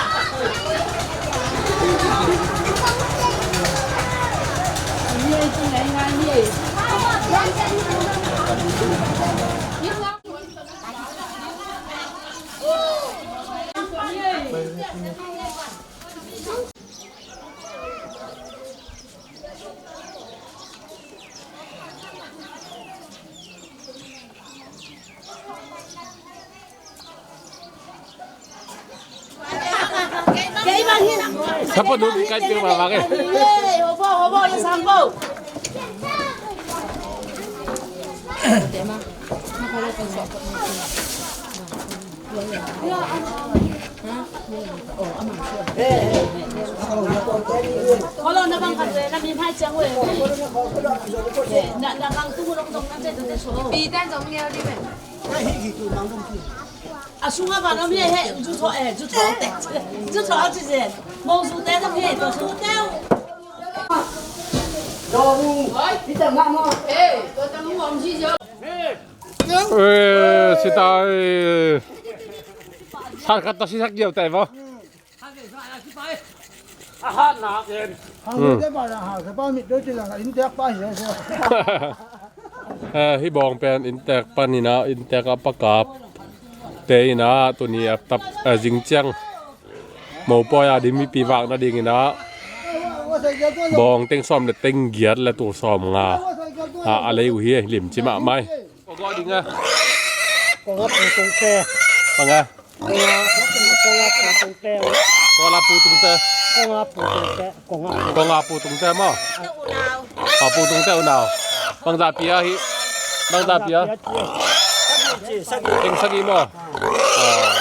Sapa dut kai piang ma bang e. A sungah van om hi, hei, zu thaw, eh, zu thaw tek, zu thaw ci zen. Mong zu te zong hi, tua zu te. Eh, sita, eh, sat khat ta si sak giau tai bo. A hat nak en. Hang te pa la ha, te pa mit do ti la in te pa hi. Eh, hi bawng pen inntek pan ina, inntek a pakap te ina, tuni a tap, eh, zing ciang mopawi a ding mipi vak nading ina bawng teng sawm le teng giat le tul sawm nga a, a lei uh hi, lim ci mahmai. Kong a pu tung te. Panga. Kong a pu tung te. Kong a pu tung te. Kong a pu tung te. Kong a pu tung te maw. A pu tung te unau. Bangzah pia hi. Bangzah pia. Eng sagih maw. Ah.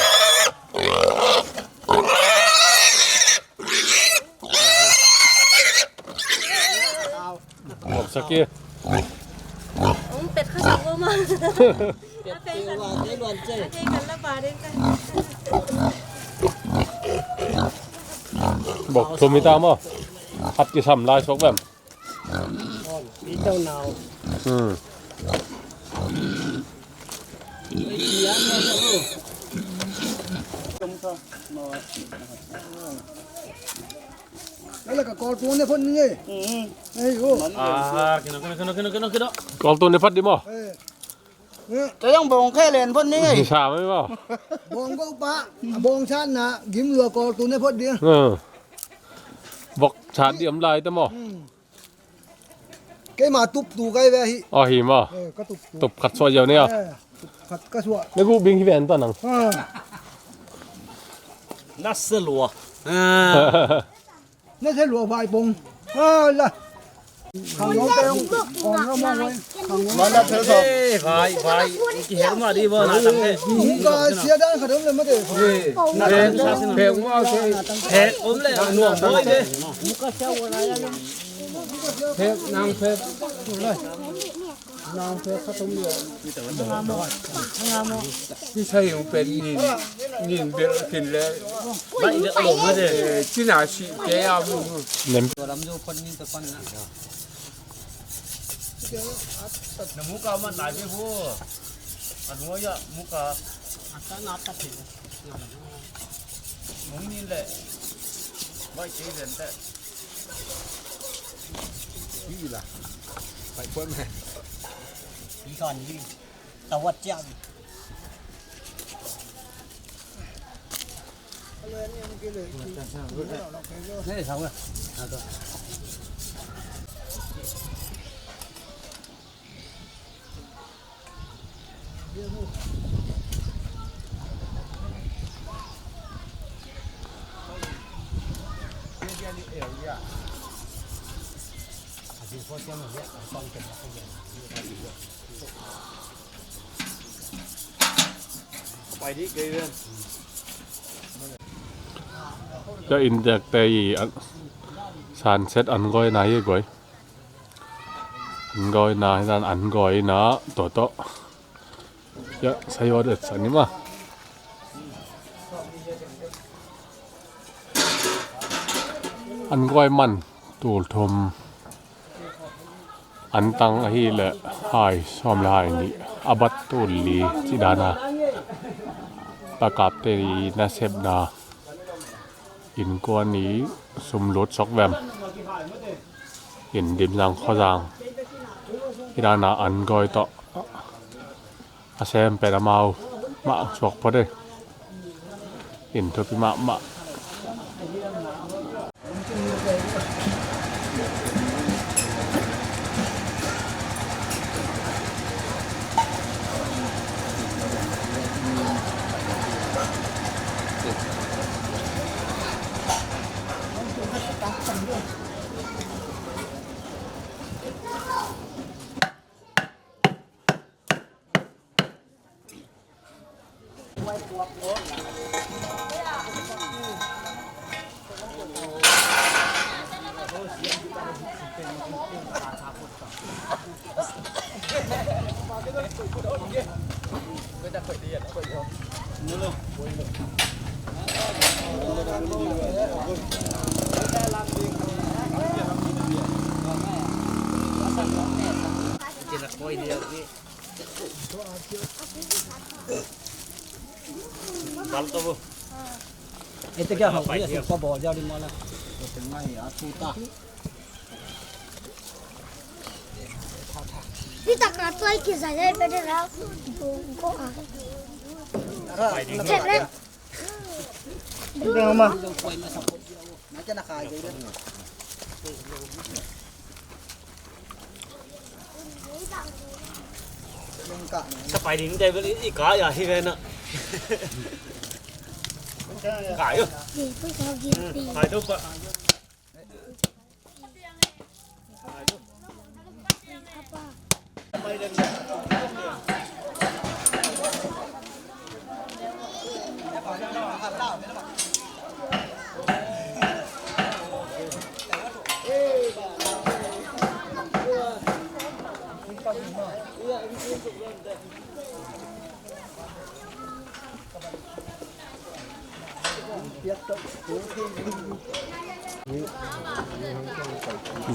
Mawk sak hi. Hong pet kha sak bo ma. A pet kan, a pet kan la pa ding kan. Bok thum hi ta maw. Khat kisam lai suak vem. Ito nau. Hmm. Lala ka kawltu ne phot ni ngei. Ei, oh. Ah, kino, kino, kino. Kawltu ne phot di maw. Eh. Ka yang bawng khe len phot ni ngei. Sa mai maw. Bawng ko pa, bawng chan na, gim lua kawltu ne phot di. Hmm. Bok chan di om lai ta maw. Hmm. Keima tup tu kai ve hi. Aw, hi maw. Eh, ka tup tu. Tup khat suah ziau ni a. Eh, tup khat ka suah. Na guh bing hi ven ta nang. Ah. Na se lua. Ah. Na se lua vai pong. Ah, la. Khang lo te ong. Ong lo mo wai. Khang lo. Mana thel so. Eh, vai, vai. Ki hel ma di ba na tang te. Ka sia dan khat om le ma te. Eh, na tang sa sin. Pe mo se. Pe om le no boy de. Phek, nang phek. Nang phek khat om leh. Ni sa yung pen nin, nin bel kin le. Bai de lo ma de. Eh, cina si ke ya mu. Nem. Na muka man lai pe bu. An mo ya muka. Ata na ta pe. Mong nin le. Bai ke den te. Hi la. Bai pon me. Hi son hi. Tawat ciang. Ka in dek te i an, sunset an goi na hi goi. An goi na hi dan an goi na to to. Ya, sayo det sa ni ma. An goi man tul thum an tang ahi le hai sawm le hai nih a bat tul li ci dana. Pakapte i nasepna innkuan i sum lut sok vem. In dimzang khawzang i dana an goi tawh. A sem pen amau mah suak phot e. In thupi mahmah. Ete kya ho, ye sin ko bol ja di mala. Ete ngai a tu ta. Ni tak na tuai ki zai zai pe de la. Ko a. Ete le. Ete ma. Sa pai ding te bel i kai a hi ve na. Kai yo. Kai to pa.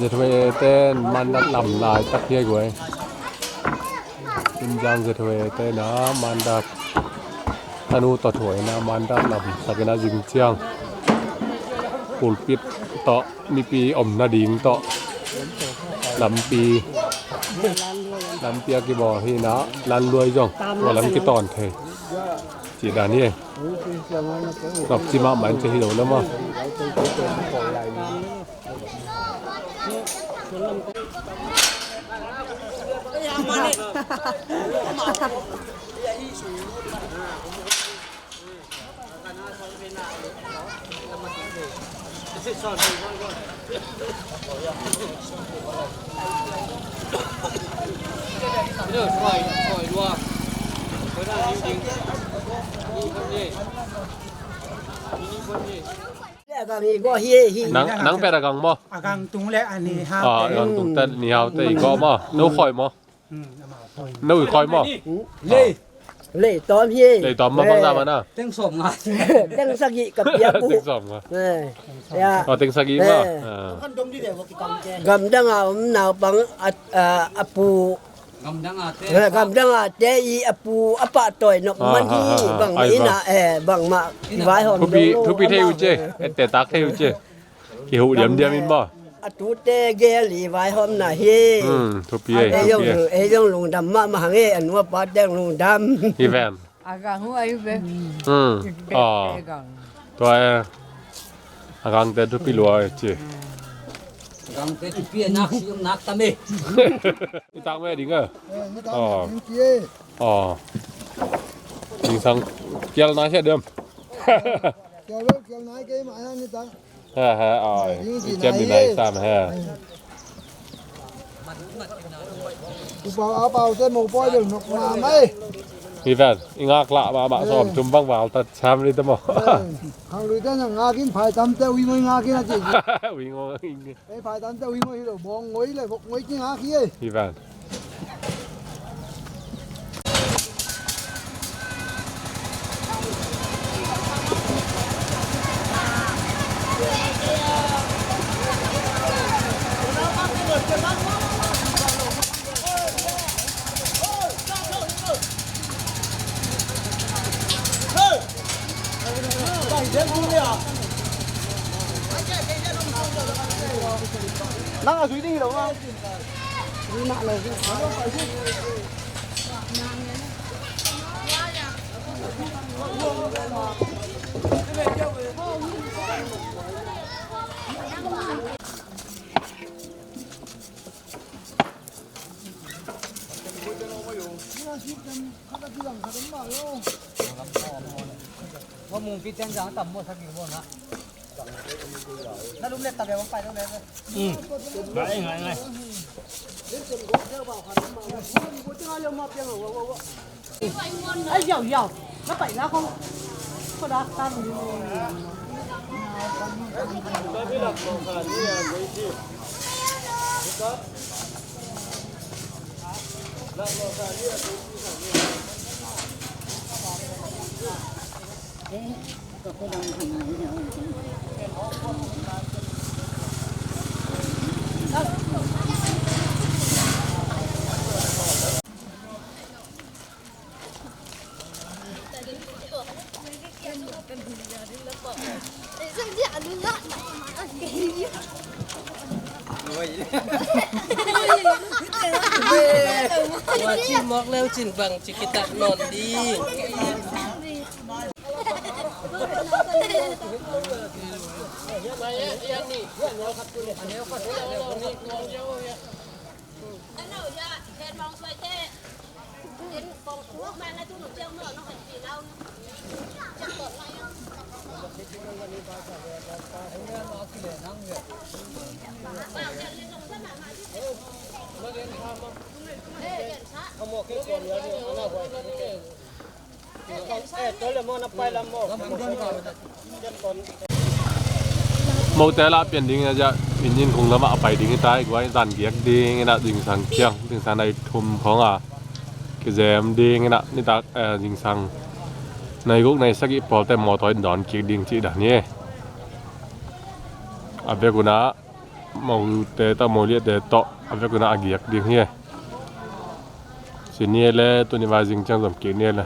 Zathuai ten mandat lam lai tak hi a guai. Injang zathuai ten a mandat tanu tawh thuai na mandat lam takin a zing ciang pulpit tawh mipi om nading tawh lampi, lampi a kibawl hi na, lanluai zong tua lam kitawn thei. Ci dan hi. Nop ci mahmah in ci hi lo le maw. A gang i gawh hi hi. Nang, nang pet a gang maw? A gang tung le a ni hau. Ah, a gang tung tet ni hau te i gawh maw? No khoi maw? No i khoi maw? Lei. Lei tawm hi. Lei tawm maw bang na maw na? Teng sawm nga. Teng sagih ka piak uh. Teng sawm nga. Eh. Ya. Oh, teng sagih maw? Eh. Ah. Gamdang a om naupang a, a, a pu. Gamdang a te. Eh, gamdang a te i a pu a pahtawi nok man hi. Ah, ah, ah, ah. Bangmah ina, eh, bangmah vaihawm thupi, dong lo thupi thei uh ce. Eh, te tak thei uh ce. Kihuh diamdiam in maw? A tute gel i vaihawmna hi. Hmm, thupi ei, ei zong thupi ei. Ei zong lungdam mahmah hang e, a nu a pate lungdam. Hi ven. A gang hu a hi ve. Hmm. Aw. Tua e. A gangte thupi lua e ci. A gangte thupi e, nak si om nak tam e. I tak me ding e. Aw. Aw. Ding sang kial na sia dem. Kial lo, kial na kei ma na ni tak. Ha, ha, oi. Ding i ciam ding nai sam ha. Upau a pau te mo poi deuh nok ma mai. Hi ven, i ngak lah mahmah sawm thum bang val tat sam li te maw. Hang lui te na ngak in phai tam te ui ngoi ngak in a ci. Ui ngoi. Ei phai tam te ui ngoi hi lo bawng ngoi le vok ngoi ki ngak hi ei. Hi ven. Nang a zui ding hi lo ma. Tua ci mawk leu cin bang ci kitat nawn ding. Mote lah pian ding a, inn in khung lamah a pai ding hi ta, i guai zan giak ding in a, zingsang kiang, zingsang nai thum khawng a kizem ding in a, nitak, eh, zingsang nai guk nai sagih pawlte mawtaw in dawn kik ding cih dan hi. A vek un a mote tawh, moliate tawh a vek un a giak ding hi. Ci ni le, tuni vai zing ciang zom kik ni le.